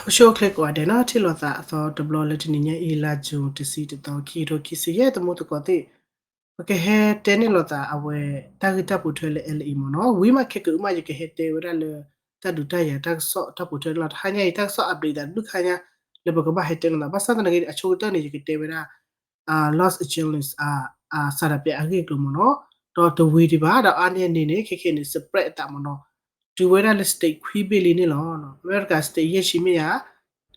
ဖိၣ်ဃဲအိၣ်ချ့ကိးဂၤဒဲးနီၤ, ထံၣ်လိာ်သးအသီတဘျီလၢတနံၤညါအံၤ လါယူၤတဆံတသီ ခံကထိခံဆံယဲၢ် သမူသကိးသ့ၣ်, ပကဟဲတဲန့ၢ်လိာ်သးအဝဲ တၢ်ဂ့ၢ်တၢ်ပိာ်ထွဲလၢ L A မ့ၢ်နီၤ, ဝံၤမးခဲကအုမး ယကဟဲတဲဝဲဒၣ်လၢ တၢ်ဒုးတၢ်ယၤတၢ်ကစီၣ်တၢ်ပိာ်ထွဲန့ၣ်လီၤ. တဟါညါအံၤ တၢ်ကစီၣ် update သးတဘျုးခါညါ လၢပကဘၣ်ဟဲတဲန့ၢ်လိာ်သး, ဘၣ်ဆၣ်သနာ်က့ အဆိကတၢၢ်န့ၣ် ယကတဲဝဲဒၣ် Los Angeles အ ဆန္ဒပြအဂ့ၢ်အကျိၤမ့ၢ်နီၤ, ဒီးတဝံၤဒံးဘၣ် ဒီးအါန့ၢ်အန့ၣ်န့ၣ် ခဲခဲန့ၣ် spread အသးမ့ၢ်နီၤ, တုၤဝဲဒၣ်လၢ state ခွံဘ့ၣ်လံန့ၣ်လီၤ. အမဲရကၤ state ယဲၢ်ဆံမ့ၢ်ဧါ,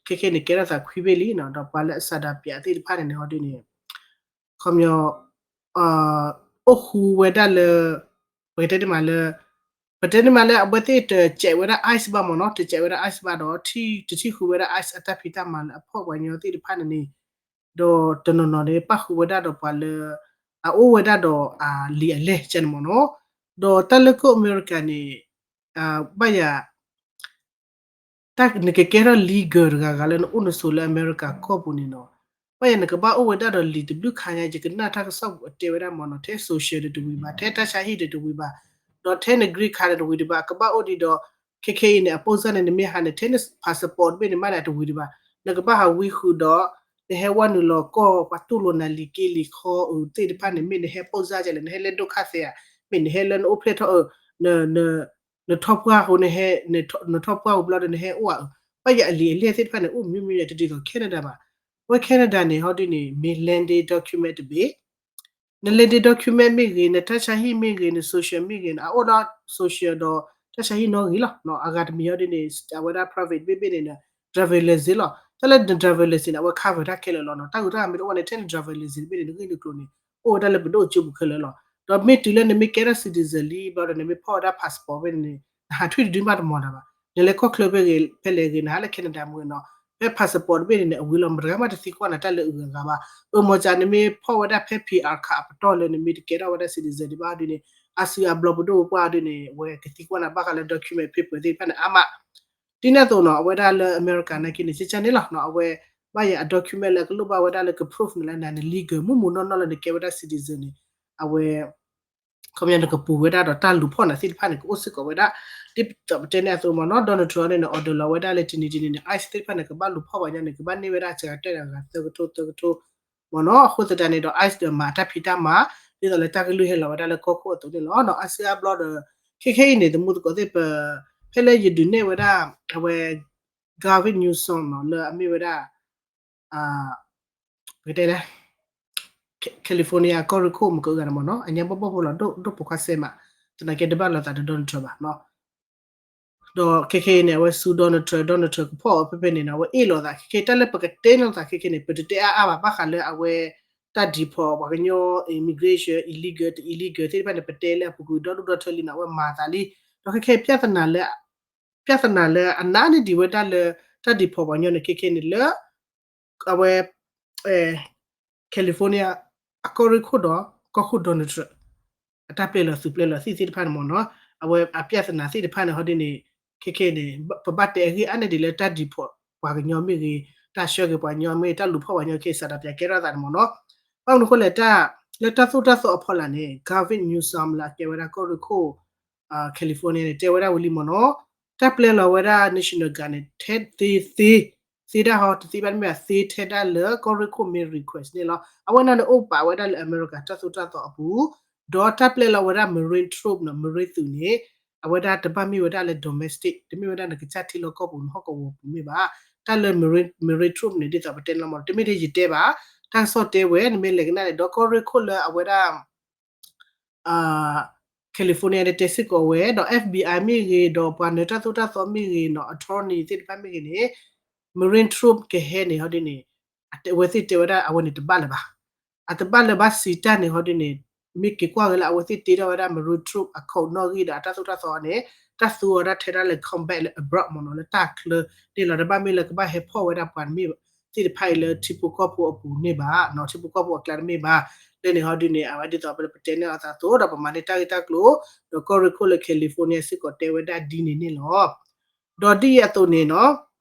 ခဲခဲန့ၣ် ကဲထီၣ်သးခွံဘ့ၣ်လံနီၤ, ဒီးပှၤလၢအဆန္ဒပြသ့ၣ်တဖၣ်န့ၣ်န့ၣ် ဟီဒ်န့ၣ် ခီပညီ အိၣ်ဃူဝဲဒၣ်လၢ ပကတဲန့ၢ်မးလၢ ပတဲန့ၢ်မးလၢ အဝဲသ့ၣ်တစဲးဝဲဒၣ် ice ဘၣ်မ့ၢ်နီၤ, တစဲးဝဲဒၣ် ice ဘၣ်ဒီး တထံၣ်ဃုာ်ဝဲဒၣ် ice အတၢ်ဖံးတၢ်မၤလၢအဖီၣ်ပှၤကညီသ့ၣ်တဖၣ်န့ၣ်န့ၣ်, ဒီးတနီၤနီၤန့ၣ် ပၣ်ဃုာ်ဝဲဒၣ်ဒီးပှၤလၢ အအိၣ်ဝဲဒၣ်ဒီးအလံာ်အလဲၢ်ကဲန့ၣ်မ့ၢ်နီၤ, ဒီးတၢ်လၢကီၢ်အမဲရကၤန့ၣ် ဘၣ်ယၤ တၢ်နကကဲထီၣ် legal တဂၤဂၤလၢနအိၣ်နဆိးလၢအမဲရကၤကီၢ်ပူၤန့ၣ်နီၤ, ဘၣ်ယၤနကဘၣ်အိၣ်ဝဲဒၣ်ဒီးလံာ်တဘျုးခါညါ ယကနၣ်တၢ်ကစီၣ်ပူၤအတဲဝဲဒၣ်မ့ၢ်နီၤ, ထဲ social ဒီးတဝံၤဘၣ်, ထဲတၢ်ဆါဟံၣ်ဒီးတဝံၤဘၣ်, ဒီးထဲန green card ဒီးတဝံၤဒံးဘၣ်, ကဘၣ်အိၣ်ဒံးဒီး ခဲခဲအံၤန့ၣ် အပိၢ်စၢ်န့ၣ် နမ့ၢ်ဟးန့ၣ် ထဲန passport တဘ့ၣ်န့ၣ်မးန့ၣ် အတဝံၤဒံးဘၣ်, နကဘၣ်ဟးဝံဃုာ်ဒီး နဟဲဝဲနုာ်လီၤကီၢ် ပှၤတူၢ်လိာ်နၤလံာ်က့လံာ်ခီအုးသ့ၣ်တဖၣ်န့ၣ် မ့ၢ်နဟဲပိၢ်စၢ်ကလဲၣ်, နဟဲလၢဒိၣ်ခါသဲဧါ, မ့ၢ်နဟဲလၢနအိၣ်ဖျဲၣ်ထီၣ်အုး နထီၣ်ပှၢ်အဃိ နထီၣ်ပှၢ်ဝံၤဘျီဒီးနဟဲအိၣ်ဧါအုး, ဘၣ်ယၤအလံာ်အလဲၢ်သ့ၣ်တဖၣ်န့ၣ် အိၣ်မံၤမံၤယၤတဒ်သိး Canada ဘၣ်. အဝဲ Canada န့ၣ် ဟီဒ်န့ၣ် မ့ၢ် landed document တဘ့ၣ်, န landed document မ့ၢ်ဂ့ၤ, နတၢ်ဆါဟံၣ်မ့ၢ်ဂ့ၤ, န social မ့ၢ်ဂ့ၤ, နအိၣ်ဒီး social ဒီးတၢ်ဆါဟံၣ်နီၣ်ဂံၢ်လီၤ. အဂၤတမံၤဟီဒ်န့ၣ် အဝဲဒၣ် private တဘ့ၣ်ဘ့ၣ်န့ၣ် driver license လီၤ. တၢ်လၢန driver license န့ၣ် အဝဲ cover တၢ်ခဲလၢာ်လီၤနီၤ. တၢ်ဂုၤတၢ်ဂၤမ့ၢ်တအိၣ်ဘၣ်န့ၣ် ထဲန driver license တဘ့ၣ်န့ၣ် နဂ့ၢ်နကျိၤန့ၣ် အိၣ်ဝဲဒၣ်လၢပဒိၣ်အစုပူၤခဲလၢာ်လီၤ. ဒီးမ့ၢ်တုၤလၢနမ့ၢ်ကဲထီၣ် citizen လံဘျီဒီး နမ့ၢ်ဖီၣ်ဝဲဒၣ် passport ဖဲန့ၣ်န့ၣ် နဟးထွံၣ်တဒုမးတမီၤတၢ်ဘၣ်. နလဲၤကီၢ်ချၢဖဲဂ့ၤ ဖဲလဲၣ်ဂ့ၤ နဟးလၢ Canada မ့ၢ်နီၤ, ဖဲ passport တဘ့ၣ်န့ၣ်န့ၣ် အဝံၤလီၤ မတဂၤမးတသံကွၢ်နၤတၢ်လၢအဂုၤအဂၤဘၣ်. အၢ မ့ၢ်ကန့ၣ်မ့ၢ်ဖီၣ်ဝဲဒၣ်ဖဲ PR card အပတီၢ်လၢနမ့ၢ်တကဲထီၣ်ဝဲဒၣ် citizen ဒံးဘၣ်ဒ်န့ၣ် အါစုအါဘျီပဒိၣ်ပပှၢ်ဒ်န့ၣ် အဝဲကသံကွၢ်နၤဘၣ်ဃးလၢ document paper သ့ၣ်တဖၣ်န့ၣ် အါမး ဒ်န့ၣ်အသိးနီၤ အဝဲဒၣ်လၢအမဲရကၤနာ်က့န့ၣ် ကကန့ၣ်လီၤနီၤ, အဝဲ ဘၣ်ယၤအ document လၢအကလိၣ်ဘၣ်ဝဲဒၣ်လၢက proof န့ၣ်လၢနၤန့ၣ် legal မုၢ်မုၢ်နီၢ်နီၢ်လၢနကဲဝဲဒၣ် citizen န့ၣ် အဝဲ ခီပညီနကပူၤဝဲဒၣ်ဒီးတၢ်လူၤဖီၣ်နၤသ့ၣ်တဖၣ်န့ၣ် ကအိၣ်စ့ၢ်ကီးဝဲဒၣ် ဒ်သိးပတဲန့ၣ်အသိးမ့ၢ်နီၤ, Donald Trump န့ၣ် order လီၤဝဲဒၣ်လၢတနံၤတနံၤန့ၣ် ice သ့ၣ်တဖၣ်န့ၣ် ကဘၣ်လူၤဖီၣ်ပှၤကညီန့ၣ် ကဘၣ်န့ၢ်ဝဲဒၣ်စှၤတၢၢ်ဒီးအဂၤသၢကထိသၢကထိ မ့ၢ်နီၤ, အဃိသတးန့ၣ်ဒီး ice ဒီးမၤတၢ်ဖံးတၢ်မၤ ဒ်သိးလၢတၢ်ကလုၢ်ဟဲလီၤဝဲဒၣ်လၢကီၢ်ခိၣ်အသိးန့ၣ်လီၤ. အါစုအါဘျီဒီး ခဲခဲအံၤန့ၣ် သမူသကိးသ့ၣ်ပ ဖဲလၢယဒုးနဲၣ်ဝဲဒၣ် အဝဲ Gavin Newsom နီၤ လၢအမ့ၢ်ဝဲဒၣ် ပကတဲလဲၣ် California ကီၢ်ရ့ၣ်ခိၣ်မ့ၢ်ကအုဂၤန့ၣ်မ့ၢ်နီၤ, အညါဘီၣ်ဘီၣ်ဖိလီၤ ဒိၣ်ဒိၣ်ပိာ်ခွါစဲမး, သနာ်က့တဘၣ်လိာ်သးဒီး Donald Trump ဘၣ်နီၤ. ဒီးခဲခဲအံၤန့ၣ် အဝဲဆူ Donald Trump, Donald Trump ကဖီၣ်အီၤဖဲဖဲန့ၣ်နီၤ, အဝဲအ့ၣ်လိာ်သးခဲခဲ, တၢ်လၢပကတဲန့ၢ်လိာ်သးခဲခဲန့ၣ် ပတတဲအါအါဘၣ် ဘၣ်ဃးလၢအဝဲ တၢ် deport ပှၤကညီ immigration, illegal, illegal သ့ၣ်တဖၣ်န့ၣ် ပတဲလၢအပူၤကွံာ်ဒီဒူၣ်ဒီထၢလံနီၤ, အဝဲမၤသးလံ. ဒီးခဲခဲ ပြဿနာလၢ ပြဿနာလၢအနးန့ၢ်ဒံးဝဲဒၣ်လၢ တၢ် deport ပှၤကညီန့ၣ် ခဲခဲန့ၣ်လၢ အဝဲ California အကီၢ်ရ့ၣ်ခိၣ်ဒီး ကီၢ်ခိၣ် Donald Trump အတၢ်ပျဲလီၤသုးပျဲလီၤသံၣ်သ့ၣ်တဖၣ်န့ၣ်မ့ၢ်နီၤ, အဝဲအပြဿနာသ့ၣ်တဖၣ်န့ၣ် ဟီဒ်န့ၣ် ခဲခဲန့ၣ် ပဘၣ်တဲအဂ့ၢ်အါန့ၢ်ဒံးလၢတၢ် deport ပှၤကညီမ့ၢ်ဂ့ၤ, တၢ်ဆှၢက့ၤပှၤကညီမ့ၢ်ဂ့ၤ, တၢ်လူၤဖီၣ်ပှၤကညီခဲအံၤ ဆန္ဒပြကဲထီၣ်သးန့ၣ်မ့ၢ်နီၤ. ဘၣ်မနုၤအဃိလဲၣ် တၢ် လၢတၢ်သိၣ်တၢ်သီအဖီလာ်န့ၣ် Gavin Newsom လၢအကဲဝဲဒၣ်ကီၢ်ရ့ၣ်ခိၣ် California န့ၣ် တဲဝဲဒၣ်ဝံၤလံမ့ၢ်နီၤ, တၢ်ပျဲလီၤဝဲဒၣ် National Guard န့ၣ် ထဲသ့သ့, သ့ဒၣ်ဟီ တသ့ဘၣ်တမ့ၢ်ဘၣ် သ့ထဲဒၣ်လၢကီၢ်ရ့ၣ်ခိၣ်မ့ၢ် request န့ၣ်လီၤ. အဝဲန့ၣ်န့ၣ်အိၣ်ပာ်ဝဲဒၣ်လၢအမဲရကၤတၢ်သိၣ်တၢ်သီအပူၤ, ဒီးတၢ်ပျဲလီၤဝဲဒၣ် Marine troop နီၤ, Marine သုးန့ၣ် အဝဲဒၣ်တဘၣ်မ့ၢ်ဝဲဒၣ်လၢ domestic, တမ့ၢ်ဝဲဒၣ်နကစၢ်ထံလီၢ်ကီၢ်ပူၤ နဟီၣ်ကဝီၤပူၤမ့ၢ်ဘၣ်. တၢ်လၢ Marine, Marine troop န့ၣ် ဒ်သိးပတဲန့ၣ်လီၤမ့ၢ်နီၤ, တမ့ၢ်ထဲယတဲဘၣ်, တၢ်ကစီၣ်တဲဝဲ နမ့ၢ်လဲၤကနၣ်န့ၣ် ဒီးကီၢ်ရ့ၣ်ခိၣ်လၢအဝဲဒၣ် California န့ၣ်တဲစ့ၢ်ကီးဝဲ, ဒီး FBI မ့ၢ်ဂ့ၤ, ဒီးပှၤနၢၤတၢ်သိၣ်တၢ်သီမ့ၢ်ဂ့ၤနီၤ, attorney သ့ၣ်တဖၣ်မ့ၢ်ဂ့ၤန့ၣ် Marine troop ကဟဲန့ၣ် ဟီဒ်န့ၣ် အဝဲသ့ၣ်တဲဝဲဒၣ်အဝဲန့ၣ်တဘၣ်လၢၤဘၣ်. အတဘၣ်လၢၤဘၣ်စံးတၢ်န့ၣ် ဟီဒ်န့ၣ် မ့ၢ်က့ၤကွၢ်က့ၤလၢအဝဲသ့ၣ်တ့ထီၣ်ဝဲဒၣ် Marine troop အ code နီၣ်ဂံၢ်ဒီးအတၢ်သိၣ်တၢ်သီန့ၣ် တၢ်သူအီၤဒၣ်ထဲဒၣ်လၢ combat လၢ abroad မ့ၢ်နီၤ, လၢတၢ်ချၢန့ၣ်လီၤ. တဘၣ်မ့ၢ်လၢကဘၣ်ဟဲဖီၣ်ဝဲဒၣ်ပှၤမ့ၢ်သ့ၣ်တဖၣ်အံၤလၢထံဖိကီၢ်ဖိအပူၤန့ၣ်ဘၣ်, ထံဖိကီၢ်ဖိအကျါတမ့ၢ်ဘၣ်. လၢန့ၣ်ဟီဒ်န့ၣ် အဝဲဒ်သိးပတဲန့ၢ်အသးအသိး ဒီးပမၤန့ၢ်တၢ်ဂ့ၢ်တၢ်ကျိၤ ဒီးကီၢ်ရ့ၣ်ခိၣ်လၢ California စ့ၢ်ကီးတဲဝဲဒၣ်ဒ်န့ၣ်န့ၣ်လီၤ. ဒီးဒ်အံၤအသိးန့ၣ်နီၤ,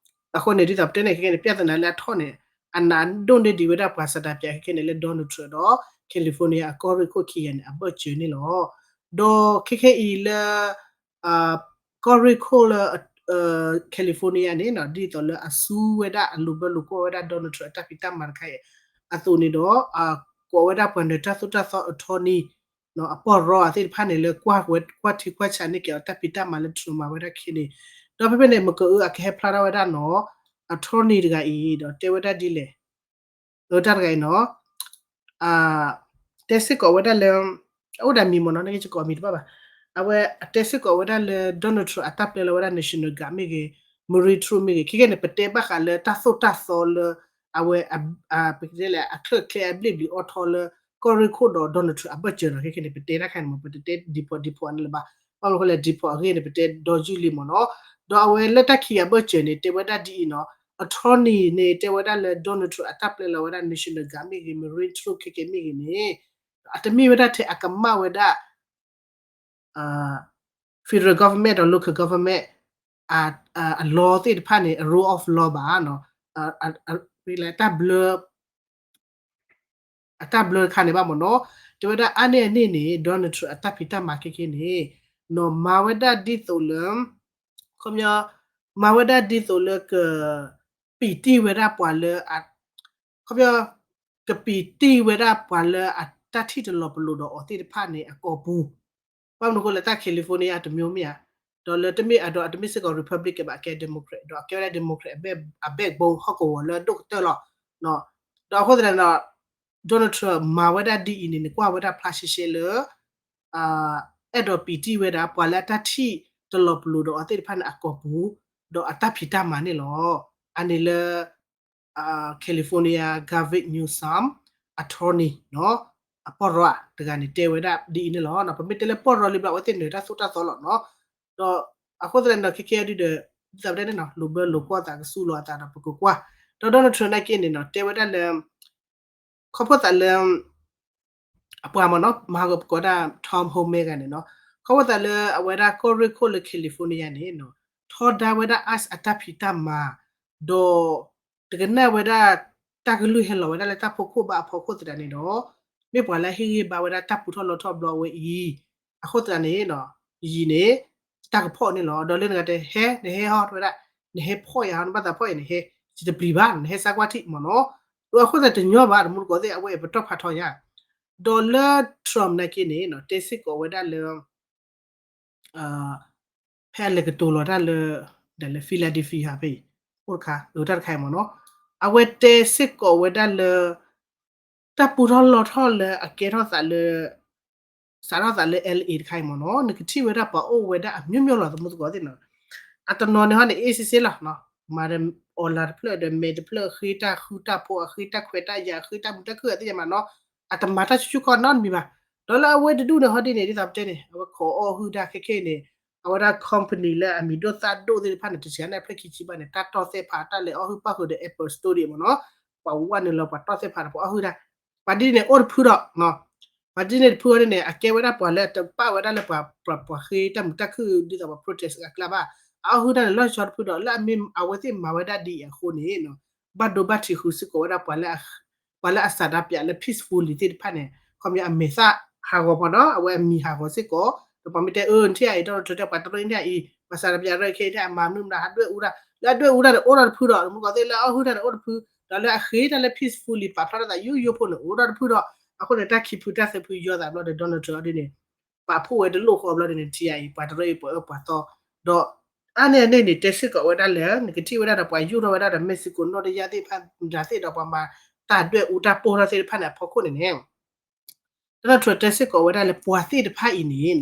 အဃိန့ၣ် ဒ်သိးပတဲန့ၣ်ခဲခဲန့ၣ် ပြဿနာလၢအထီၣ်န့ၣ် အနးဒိၣ်န့ၢ်ဒံးဝဲဒၣ်ပှၤဆန္ဒပြခဲခဲန့ၣ် လၢ Donald Trump ဒီး California အကီၢ်ရ့ၣ်ခိၣ်ခံဂၤန့ၣ် အဘၢၣ်စၢၤန့ၣ်လီၤ. ဒီးခဲခဲအံၤလၢ ကီၢ်ရ့ၣ်ခိၣ်လၢ California န့ၣ်နီၤ ဒ်သိးလၢအစူဝဲဒၣ်အလိာ်ဘၢလိာ်ကွီၢ်ဝဲဒၣ် Donald Trump အတၢ်ဖံးတၢ်မၤတခါအံၤ အသိးန့ၣ်ဒီး ကိးဝဲဒၣ်ပှၤနၢၤတၢ်သိၣ်တၢ်သီ attorney အပီၢ်ရီအသ့ၣ်တဖၣ်န့ၣ် လၢကွၢ်ထံကွၢ်ဆးန့ၢ်က့ၤအီၤတၢ်ဖံးတၢ်မၤလၢ Trump မၤဝဲဒၣ်ခဲန့ၣ်, ဒီးဖဲဖဲန့ၣ် မကအုအကဟဲဖျါထီၣ်ဝဲဒၣ်နီၤ attorney တဂၤအံၤ ဒီးတဲဝဲဒၣ်ဒ်လဲၣ် အတၢ်တဂၤအံၤနီၤ တဲစ့ၢ်ကီးဝဲဒၣ်လၢ အအိၣ်ဒီးမံၤမ့ၢ်နီၤ နကကိးမံၤတဘၣ်ဘၣ်. အဝဲအတဲစ့ၢ်ကီးဝဲဒၣ်လၢ Donald Trump အတၢ်ပျဲလီၤဝဲဒၣ် National Guard မ့ၢ်ဂ့ၤ Marine Troop မ့ၢ်ဂ့ၤ ခဲခဲန့ၣ် ပတဲဘၣ်ဃးလၢတၢ်သိၣ်တၢ်သီလၢ အဝဲ ပကတဲလဲၣ် အချၢၣ်ချဲအဘျ့ၣ်ဘျံၤအိၣ်ထီလၢ ကီၢ်ရ့ၣ်ခိၣ်ဒီး Donald Trump အဘၢၣ်စၢၤနီၤ ခဲခဲန့ၣ် ပတဲတၢ်ခါန့ၣ်မ့ၢ် ပတတဲ deport deport န့ၣ်လၢၤဘၣ်. ဘၣ်မနုၤဃိလဲၣ် deport အဂ့ၢ်န့ၣ် ပတဲဒီယုၢ်လံမ့ၢ်နီၤ. ဒီးအဝဲလၢတၢ်ခံးအဘၢၣ်စၢၤန့ၣ် တဲဝဲဒၣ်ဒ်အံၤနီၤ attorney န့ၣ် တဲဝဲဒၣ်လၢ Donald Trump အတၢ်ပျဲလီၤဝဲဒၣ် National Guard မ့ၢ်ဂ့ၤ Marine Troop ခဲခဲမ့ၢ်ဂ့ၤန့ၣ် အတမ့ၢ်ဝဲဒၣ်ထဲအကမၣ်ဝဲဒၣ် federal government ဒီး local government အ law သ့ၣ်တဖၣ်န့ၣ် အ rule of law ဘၣ်နီၤ တၢ်ဘျၢ အတၢ်ဘျၢတခါန့ၣ်ဘၣ်မ့ၢ်နီၤ. တဲဝဲဒၣ်အါန့ၢ်အန့ၣ်န့ၣ် Donald Trump အတၢ်ဖံးတၢ်မၤခဲခဲန့ၣ် နီၤ မၤဝဲဒၣ်ဒ်သိးလၢ ခီပညီ မၤဝဲဒၣ်ဒ်သိးလၢက ပံာ်တံၢ်ဝဲဒၣ်ပှၤလၢ ခီပညီ ကပံာ်တံၢ်ဝဲဒၣ်ပှၤလၢအတၢ်ထံၣ်တလီၤပလိာ်ဒီးအီၤသ့ၣ်တဖၣ်န့ၣ် အကိာ်ပူၤ ဘၣ်မနုၤအဃိလဲၣ် တၢ် California တမျိုးမ့ၢ်ဧါ, ဒီးလၢတမ့ၢ်အဒီး အတမ့ၢ်စ့ၢ်ကီး Republican ဘၣ် အကဲ Democrat ဒီးအကဲဝဲဒၣ် Democrat အ back-, အ backbone ဟီၣ်ကဝီၤလၢအဒိၣ်ကတၢၢ်လီၤ. ဒီးအဃိသတးန့ၣ်ဒီး Donald Trump မၤဝဲဒၣ်ဒ်အံၤန့ၣ် နကွၢ်ဝဲဒၣ်ဖျါရှဲရှဲလၢ အဲၣ်ဒိးပံာ်တံၢ်ဝဲဒၣ် ပှၤလၢအတၢ်ထံၣ်တလီၤပလိာ်ဒီးအီၤသ့ၣ်တဖၣ်န့ၣ် အကိာ်ပူၤ ဒီးအတၢ်ဖံးတၢ်မၤန့ၣ်လီၤ. အန့ၣ်လၢ California Gavin Newsom attorney နီၤ အပီၢ်ရီတဂၤန့ၣ် တဲဝဲဒၣ်ဒ်အံၤန့ၣ်လီၤ. ပမ့ၢ်တဲလၢပီၢ်ရီလံဘျီ အဝဲသ့ၣ်နၢၤတၢ်သိၣ်တၢ်သီလီၤနီၤ. ဒီးအဃိသတးန့ၣ်ဒီး ခဲခဲအံၤဒုဒီး ဒ်သိးပတဲန့ၣ်နီၤ လိာ်ဘၢလိာ်ကွီၢ်သးကစူလီၤအသးဒီးပကကွၢ်. ဒီး Donald Trump နာ်က့န့ၣ်နီၤ တဲဝဲဒၣ်လၢ ခီဖျိသးလၢ အပှၤမ့ၢ်နီၤ မၤဟးဂီၤပကိးဒၣ် Tom Homan ဂၤန့ၣ်နီၤ ခီဖျိသးလၢအဝဲဒၣ်ကီၢ်ရ့ၣ်ခိၣ်လၢ California န့ၣ်နီၤ ထီဒါဝဲဒၣ် ICE အတၢ်ဖံးတၢ်မၤ ဒီး တကနၣ်ဝဲဒၣ် တၢ်ကလုၢ်ဟဲလီၤဝဲဒၣ်လၢတၢ်ဖီခိၣ်ဘၣ်အဖီခိၣ်သတးန့ၣ်ဒီး မ့ၢ်ပှၤလၢအဟ့ၣ်ဂံၢ်ဘါဝဲဒၣ်တၢ်ပူထီၣ်လီထီၣ်ဘျီအဝဲအံၤ အဃိသတးန့ၣ် ယံာ်န့ၣ် တၢ်ကဖီၣ်န့ၣ်လီၤ. ဒီးလၢနဂၤတဲဟဲ နဟဲဟီ တဲဝဲဒၣ် နဟဲဖီၣ်ယၤဟီ နဘၣ်သးဖီၣ်ယၤ နဟဲ ယတပျံၤဘၣ် နဟဲစါကွၢ်ထံၣ်မ့ၢ်နီၤ. အဃိသတးတညီဘၣ် တမူတကိးသ့ၣ် အဝဲအံၤပတီၢ်ဖးထီယါ ဒီးလၢ Trump နာ်က့န့ၣ် တဲစ့ၢ်ကီးဝဲဒၣ်လၢ ဖဲအလဲၤကတိၤလီၤတၢ်လၢ ဒီးလၢ Philadelphia ဖဲအံၤ အိၣ်တခါ အတၢ်တခါအံၤမ့ၢ်နီၤ အဝဲတဲစ့ၢ်ကီးဝဲဒၣ်လၢ တၢ်ပူထီၣ်လီထီၣ်လၢအကဲထီၣ်သးလၢ စးထီၣ်သးလၢ L A တခါအံၤမ့ၢ်နီၤ နကထံၣ်ဝဲဒၣ်ပှၤအိၣ်ဝဲဒၣ်အမျိုးမျိုးလီၤ တမူတကိးသ့ၣ်နီၤ အတနီၤန့ၣ်ဟီန့ၣ် အ့စ့စ့လီၤ မၤဒီး online တဖျၢၣ်ဒီး မဲာ်တဖျၢၣ် အဃ့တၢ်ဃုတၢ်ဖိး အဃ့တၢ်ခွဲးတၢ်ယာ် အဃ့တၢ်မုာ်တၢ်ခုၣ်အသ့ၣ်ညါမ့ၢ်နီၤ အတမၤတၢ်ဆူၣ်ဆူၣ်ခီနီတမံၤဘၣ် ဒီးလၢအဝဲတဒူၣ်န့ၣ်ဟီဒ်န့ၣ် ဒ်သိးပတဲန့ၣ် အဝဲခိးအီၣ်ဟုၣ်တၢ်ခဲခဲအံၤန့ၣ် အဝဲဒၣ် company လၢအမံၤဒိၣ်သၣ်ဒိၣ်သ့ၣ်တဖၣ်န့ၣ် တဆံးန့ၣ်ဖျၢၣ်ခံဆံဘၣ်န့ၣ် တၢ်တီၢ်သဲဖးတၢ်လဲၤအီၣ်ဟုၣ်ပၣ်ဃုာ်ဒီး Apple Store ဒံးမ့ၢ်နီၤ ပှၤဝဲန့ၣ်လီၤ ပှၤတီၢ်သဲဖးဒီးပှၤအီၣ်ဟုၣ်တၢ် ပှၤဒ်န့ၣ်အိၣ်တဖုဒီး ပှၤဒ်န့ၣ်တဖုအီၤဒ်န့ၣ် အကဲဝဲဒၣ်ပှၤလၢတပာ်ဝဲဒၣ်လၢပှၤ ပှၤဃ့တၢ်မုာ်တၢ်ခုၣ် ဒ်သိးပှၤ protest အကျါဘၣ် အအီၣ်ဟုၣ်တၢ်န့ၣ် လီၢ်ဆီတဖုဒီး လၢအမ့ၢ်အဝဲသ့ၣ်မၤဝဲဒၣ်ဒ်အံၤအဃိန့ၣ် ဘၣ်ဒိဘၣ်ထံးဃုာ်စ့ၢ်ကီးဝဲဒၣ်ပှၤလၢ ပှၤလၢအစးဒၣ်ပၠးလၢ peacefully သ့ၣ်တဖၣ်န့ၣ် ခီပညီအမဲာ်သၣ်ဟးဂီၤဖီနီၤ အဝဲအမံၤဟးဂီၤစ့ၢ်ကီး ဒီးပှၤမ့ၢ်တဲအၢ နထံၣ်အံၤ ဒီးတၢ်ပှၤတရၢအံၤနထံၣ်အံၤ ပှၤစးဒၣ်ပၠးရဲၣ်ခဲအံၤ အမၤမနုၤမနုၤ ဟးဒွဲၣ်အူတၢ် လၢအဒွဲၣ်အူတၢ်န့ၣ် အိၣ်ထီၣ်တဖုဒီး မူကီၢ်သ့ၣ်လၢအီၣ်ဟုၣ်တၢ်န့ၣ်အိၣ်တဖု ဒီးလၢအဃ့တၢ်လၢ peacefully ပာ်ဖျါထီၣ်သးယိယိဖိန့ၣ် အိၣ်ထီၣ်တဖုဒီး အဃိန့ၣ် တၢ်ခံဖုတၢ်သၢဖုယီၤသးဘျီဒီး Donald Trump အီၤဒ်န့ၣ် ပာ်ဖှိၣ်ဝဲတလိၣ်ဃီဘျီဒ်န့ၣ် ထံၣ်အံၤ ပှၤတရၢအံၤပှၤအၢပှၤသီ ဒီးအါန့ၢ်အန့ၣ်န့ၣ် တဲစ့ၢ်ကီးဝဲဒၣ်လၢ နကထံၣ်ဝဲဒၣ်ဒီးပှၤယူၢ်ထီၣ်ဝဲဒၣ်ဒီး Mexico နီၢ်တယၢ်သ့ၣ်တဖၣ် မတၤသ့ၣ်ဒီးပှၤမၤတၢ်ဒွဲၣ်အူတၢ်ပိၢ်ထီၣ်သ့ၣ်တဖၣ်န့ၣ် အဖီခိၣ်န့ၣ်န့ၣ် Donald Trump တဲစ့ၢ်ကီးဝဲဒၣ်လၢပှၤသ့ၣ်တဖၣ်အံၤန့ၣ်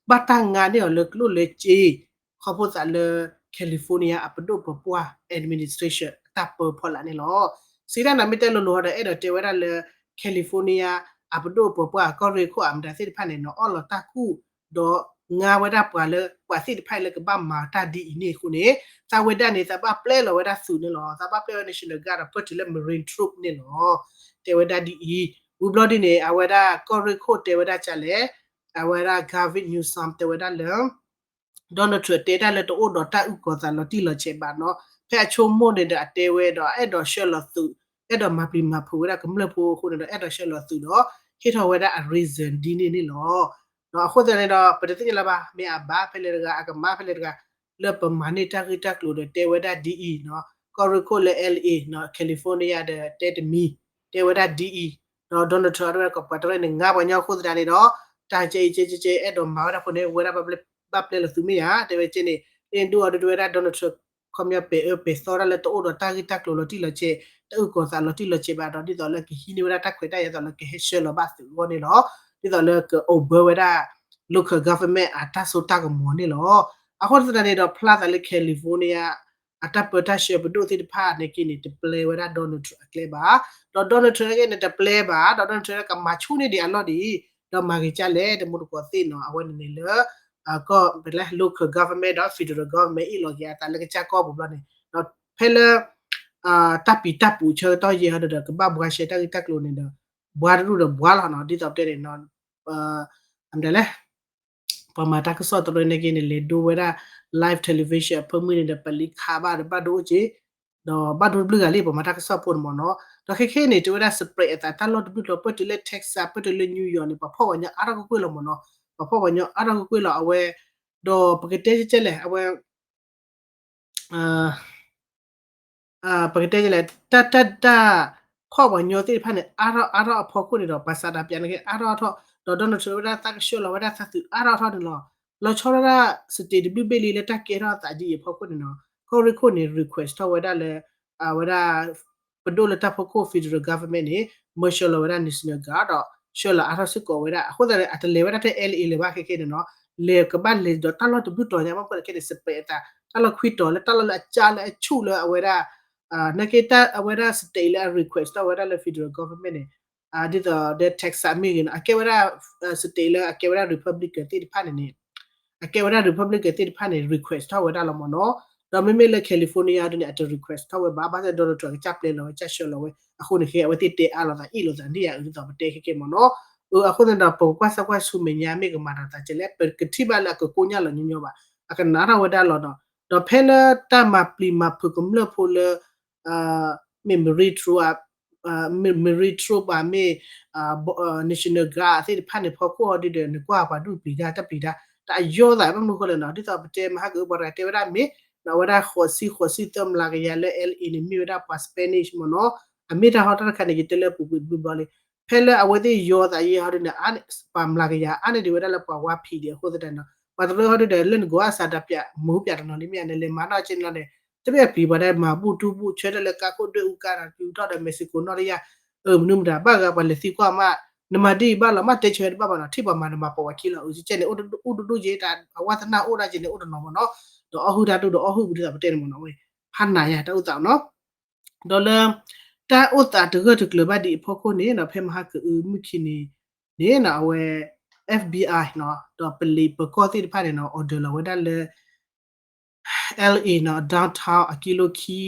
ဘၣ်တၢ်ငါန့ၢ်အီၤလၢကျိၣ်လၢစ့ ခီဖျိသးလၢ California အပဒိၣ်ပပှၢ် administration အတၢ်ပၢဖီလာ်န့ၣ်လီၤ. စံးတၢ်န့ၣ် မ့ၢ်တဲလိၤလိၤဒီး အဲၣ်ဒိးတဲဝဲဒၣ်လၢ California အပဒိၣ်ပပှၢ် ကီၢ်ရ့ၣ်ခိၣ်အမတၤသ့ၣ်တဖၣ်န့ၣ် နီၤအီၣ်လီၤတၢ်ကူၣ် ဒီးငါဝဲဒၣ်ပှၤလၢ ပှၤသ့ၣ်တဖၣ်လၢကဘၣ်မၤတၢ်ဒ်အံၤန့ၣ်အဃိန့ၣ် သးဝဲဒၣ်န့ၣ် သးဘၣ်ပျဲလီၤဝဲဒၣ်သုးန့ၣ်လီၤ. သးဘၣ်ပျဲဝဲ National Guard ဒီးပၢၢ်တုၤလၢ Marine Troop န့ၣ်လီၤ. တဲဝဲဒၣ်ဒ်အံၤ ဝံၤဘျီဒ်န့ၣ် အဝဲဒၣ်ကီၢ်ရ့ၣ်ခိၣ်တဲဝဲဒၣ်ကလဲၣ် အဝဲဒၣ် Gavin Newsom တဲဝဲဒၣ်လၢ Donald Trump တဲတၢ်လၢတအိၣ်ဒီးတၢ်အုၣ်ကီၤသးလီၤတံၢ်လီၤဆဲးဘၣ်နီၤ ဖဲအဆိကမိၣ်န့ၣ်ဒီးအတဲဝဲဒီး အဲၣ်ဒိးဆှၢလီၤသုး အဲၣ်ဒိးမၤပျံၤမၤဖုးဝဲဒၣ်ကမျၢၢ်ဖိအဃိန့ၣ်ဒီး အဲၣ်ဒိးဆှၢလီၤသုးဒီး ဟ့ၣ်ထီၣ်ဝဲဒၣ်အ reason ဒ်န့ၣ်န့ၣ်လီၤ. အဃိသတးန့ၣ်ဒီး ပတသ့ၣ်ညါလၢၤဘၣ် မ့ၢ်အဘၣ်ဖဲလဲၣ်တဂၤ အကမၣ်ဖဲလဲၣ်တဂၤ လၢပမၤန့ၢ်တၢ်ဂ့ၢ်တၢ်ကျိၤဒီးတဲဝဲဒၣ်ဒ်အံၤနီၤ, ကီၢ်ရ့ၣ်ခိၣ်လၢ L A နီၤ California ဒီးတဲတမံၤ, တဲဝဲဒၣ်ဒ်အံၤ, ဒီး Donald Trump အဝဲကပှၤတရၢၣ်န့ၣ် ငါပှၤကညီအဃိသတးန့ၣ်ဒီး တၢ်ကဲအံၤကဲကဲကဲ အဲၣ်ဒိးမၤဝဲဒၣ်ဖိန့ၣ် ဝဲဒၣ်ဘၣ်ပျဲလီၤသုးမ့ၢ်ဧါ, တဲဝဲကဲန့ၣ် လၢဒိၣ်အီၤဒုးတဲဝဲဒၣ် Donald Trump ခီပညီပဲာ်အၢပဲာ်သီတၢ်လၢတအိၣ်ဒီးတၢ်ဂ့ၢ်တၢ်ကျိၤလီၤတံၢ်လီၤဆဲး, တၢ်အုၣ်ကီၤသးလီၤတံၢ်လီၤဆဲးဘၣ်ဒီး ဒ်သိးလၢကဟံးန့ၢ်ဝဲဒၣ်တၢ်ခွဲးတၢ်ယာ်သိးလၢကဟဲဆှၢလီၤဘၣ်သုးအဂီၢ်န့ၣ်လီၤ. ဒ်သိးလၢကအိၣ်ဘၢဝဲဒၣ် local government အတၢ်စိတၢ်ကမီၤန့ၣ်လီၤ. အဃိသတးန့ၣ်ဒီး ဖျါသးလၢ California အတၢ်ပၢတၢ်ဆှၢပဒိၣ်သ့ၣ်တဖၣ်န့ၣ်က့န့ၣ် တပျဲဝဲဒၣ် Donald Trump အကျဲဘၣ်, ဒီး Donald Trump က့န့ၣ် တပျဲဘၣ်, ဒီး Donald Trump ကမၤဆူၣ်န့ၢ်ဒံးအလီၢ်ဒံး, ဒီးမၤဂ့ၤကၢ်လဲၣ် တမူတကိးသ့ၣ်နီၤ အဝဲန့ၣ်န့ၣ်လၢ ကီၢ် local government ဒီး federal government အ့ၣ်လီၤက့ၤအသးလၢကစၢ်ကီၢ်ပူၤဘျီန့ၣ်, ဒီးဖဲလၢ တၢ်ပံၤတၢ်ပူၤဆၢကတီၢ်ယဲၢ်ဟီဒီး ကဘၣ်ဘှါရှဲတၢ်ဂ့ၢ်တၢ်ကျိၤန့ၣ်ဒီး ဘှါတရူၢ်ဒီးဘှါလီၤနီၤ, ဒ်သိးပတဲန့ၣ် အမတၤလဲၣ် ပှၤမၤတၢ်ကစီၣ်တရၢန့ၣ်က့န့ၣ် လဲၤဒိဝဲဒၣ် live television အဖၢမုၢ်န့ၣ်ဒီး ပလံၤခးဘၣ်ဒီးဘၣ်ဒိအိၣ်က့ၤ, ဒီးဘၣ်ဒိတဘျုးဂၤလံ ပှၤမၤတၢ်ကစီၣ်ဖိန့ၣ်မ့ၢ်နီၤ, ဒီးခဲခဲအံၤန့ၣ် တဲဝဲဒၣ် spread အသးတၢ်လီၢ်တဘျုးတီၤ ပၢၢ်တုၤလၢ Texas ပၢၢ်တုၤလၢ New York န့ၣ် ပှၤဖီၣ်ပှၤညီအါထီၣ်ကွ့ၢ်ကွ့ၢ်လီၤမ့ၢ်နီၤ, ပှၤဖီၣ်ပှၤညီအါထီၣ်ကွ့ၢ်ကွ့ၢ်လီၤ အဝဲ, ဒီးပကတဲကဲလဲၣ် အဝဲ ပကတဲလဲၣ် တၢ်တၢ်တၢ် ဖီၣ်ပှၤညီသ့ၣ်တဖၣ်န့ၣ် အါထီၣ်အါထီၣ်အဖီခိၣ်န့ၣ်ဒီး ပှၤစးဒးပၠးန့ၣ်က့ အါထီၣ်အါထီၣ်, ဒီး Donald Trump ဝဲဒၣ်သးကဆှၢလီၤဝဲဒၣ်သးသုးအါထီၣ်အါထီၣ်န့ၣ်လီၤ. လီၤဆီဒၣ်တၢ် state တဘျုးဘ့ၣ်လံလၢတၢ်ကဲထီၣ်အသးဒ်အံၤအဖီခိၣ်န့ၣ်နီၤ, ကီၢ်ရ့ၣ်ခိၣ်န့ၣ် request ထီၣ်ဝဲဒၣ်လၢ အဝဲဒၣ် ပဒိၣ်လၢတၢ်ဖီခိၣ် federal government န့ၣ် မၢဆှၢလီၤဝဲဒၣ် National Guard ဒီး ဆှၢလီၤအါထီၣ်စ့ၢ်ကီးဝဲဒၣ် အဃိသတးန့ၣ် အတလဲၤဝဲဒၣ်ထဲ L A လၢၤဘၣ်ခဲခဲန့ၣ်နီၤ, လဲၤကဘၣ်လဲၤဒီးတၢ်လီၢ်တဘျုးတီၤညါဘၣ်ဖဲန့ၣ်ခဲန့ၣ် spread အသး တၢ်လီၢ်ခွံတီၤလၢတၢ်လီၢ်လၢအကၢ်လၢအဆူၣ်လၢအဝဲဒၣ် နာ်က့ အဝဲဒၣ် state လၢအ request ထီၣ်ဝဲဒၣ်လၢ federal government န့ၣ် ဒ်သိးဒီး Texas မ့ၢ်ဂ့ၤနီၤ အကဲဝဲဒၣ် state လၢအကဲဝဲဒၣ် Republican သ့ၣ်တဖၣ်န့ၣ်န့ၣ် အကဲဝဲဒၣ် Republican သ့ၣ်တဖၣ်န့ၣ် request ထီၣ်ဝဲဒၣ်လီၤမ့ၢ်နီၤ, ဒီးမ့မ့ၢ်လၢ California ဒ်န့ၣ် အတ request ထီၣ်ဝဲဘၣ် ဘၣ်ဆၣ် Donald Trump ကစၢ်ပျဲလီၤဝဲ ကစၢ်ဆှၢလီၤဝဲ အဃိန့ၣ်ခဲ အဝဲသ့ၣ်တဲအါလိာ်သးအ့ၣ်လိာ်သးန့ၣ်ယၤအုးဒ်သိးပတဲခဲကဲမ့ၢ်နီၤ, အဃိသတးဒီး ပကကွၢ်စၢ်ကွၢ်ဆူမဲာ်ညါမ့ၢ်ကမၤတၢ်သးကဲလဲၣ် ပကထံၣ်ဘၣ်လၢအကကိညၢ်လီၤညီညီဘၣ်, အကနၣ်ထီၣ်ဝဲဒၣ်လီၤနီၤ, ဒီးဖဲလၢတၢ်မၤပျံၤမၤဖုးကမျၢၢ်ဖိလၢ မ့ၢ် Marine Trooper မ့ၢ် Marine Trooper မ့ၢ် National Guard သ့ၣ်တဖၣ်န့ၣ် ဖီခိၣ်ဟီဒုဒီး နကွၢ်ပှၤဒူၣ်ပျံၤတၢ်တၢ်ပျံၤတၢ် တၢ်အယီသးဘၣ်မနုၤဃိလဲၣ်နီၤ, ဒ်သိးပတဲမဟါကအုပှၤတဂၤတဲဝဲဒၣ်မ့ၢ် အဝဲဒၣ်ဃိးဆံ ဃိးဆံသၢမျးကယၤလၢ L A န့ၣ် မ့ၢ်ဝဲဒၣ်ပှၤ Spanish မ့ၢ်နီၤ, အမ့ၢ်တၢ်ဟီတၢ်တခါန့ၣ် ယတဲလၢပူၤကွံာ်တဘျီဘျီလံ, ဖဲလၢအဝဲသ့ၣ်ယီသးယဲဟီဒုန့ၣ် ပှၤမျးကယၤအါန့ၢ်ဒံးဝဲဒၣ်လၢပှၤဝါဖံးဒံးအဃိသတးနီၤ, ပှၤတရၢဟီဒုဒီး လၢနကီၢ်အစးတၢ်ပၠး မူပၠးတနီၤလံမ့ၢ် နလဲၤမၤနီၢ်ကဲန့ၣ်လီၤန့ၣ်, တမ့ၢ်အပျံၤပှၤဒၣ်မၤဘူၣ်တူၢ်ဘူၣ် ဆၢထၢၣ်လၢကါခိၣ်ဒွဲၣ်အူကါဒီး ကယူၤထီၣ်ဒီး Mexico နီၣ်တယၢ်, မနုၤမတၤ ဘၣ်ဂၤပှၤလဲၤသံကွၢ်မး, နမၤဒ်အံၤဘၣ်လီၤ မ့ၢ်တဲဆၢတဘၣ်ဘၣ်နီၤ, ထံၣ်ပှၤမၤနမၤပိာ်ဝဲခံလီၤ, အုကဲန့ၣ် အိၣ်တဒူၣ်ကဲ အဝါသနာအိၣ်ဒၣ်ကဲန့ၣ် အိၣ်တနီၤမ့ၢ်နီၤ, ဒီးအီၣ်ဟုၣ်တၢ်ဒူၣ်ဒီးအီၣ်ဟုၣ်ပူၤဒ်သိးပတဲန့ၣ်မ့ၢ်နီၤ, ဖးနးယၤတၢ်အိၣ်သးနီၤ ဒီးလၢ တၢ်အိၣ်သးတဂၢၢ်တကျၢၤဘၣ်ဒံးအဖီခိၣ်န့ၣ်နီၤ ဖဲမဟါကအုမုၢ်ခံန့ၣ် န့ၣ်နီၤ အဝဲ F B I နီၤ ဒီးပလံၤပၢၤကီၢ်သ့ၣ်တဖၣ်န့ၣ်နီၤ order လီၤဝဲဒၣ်လၢ L A နီၤ downtown အကံလိခံ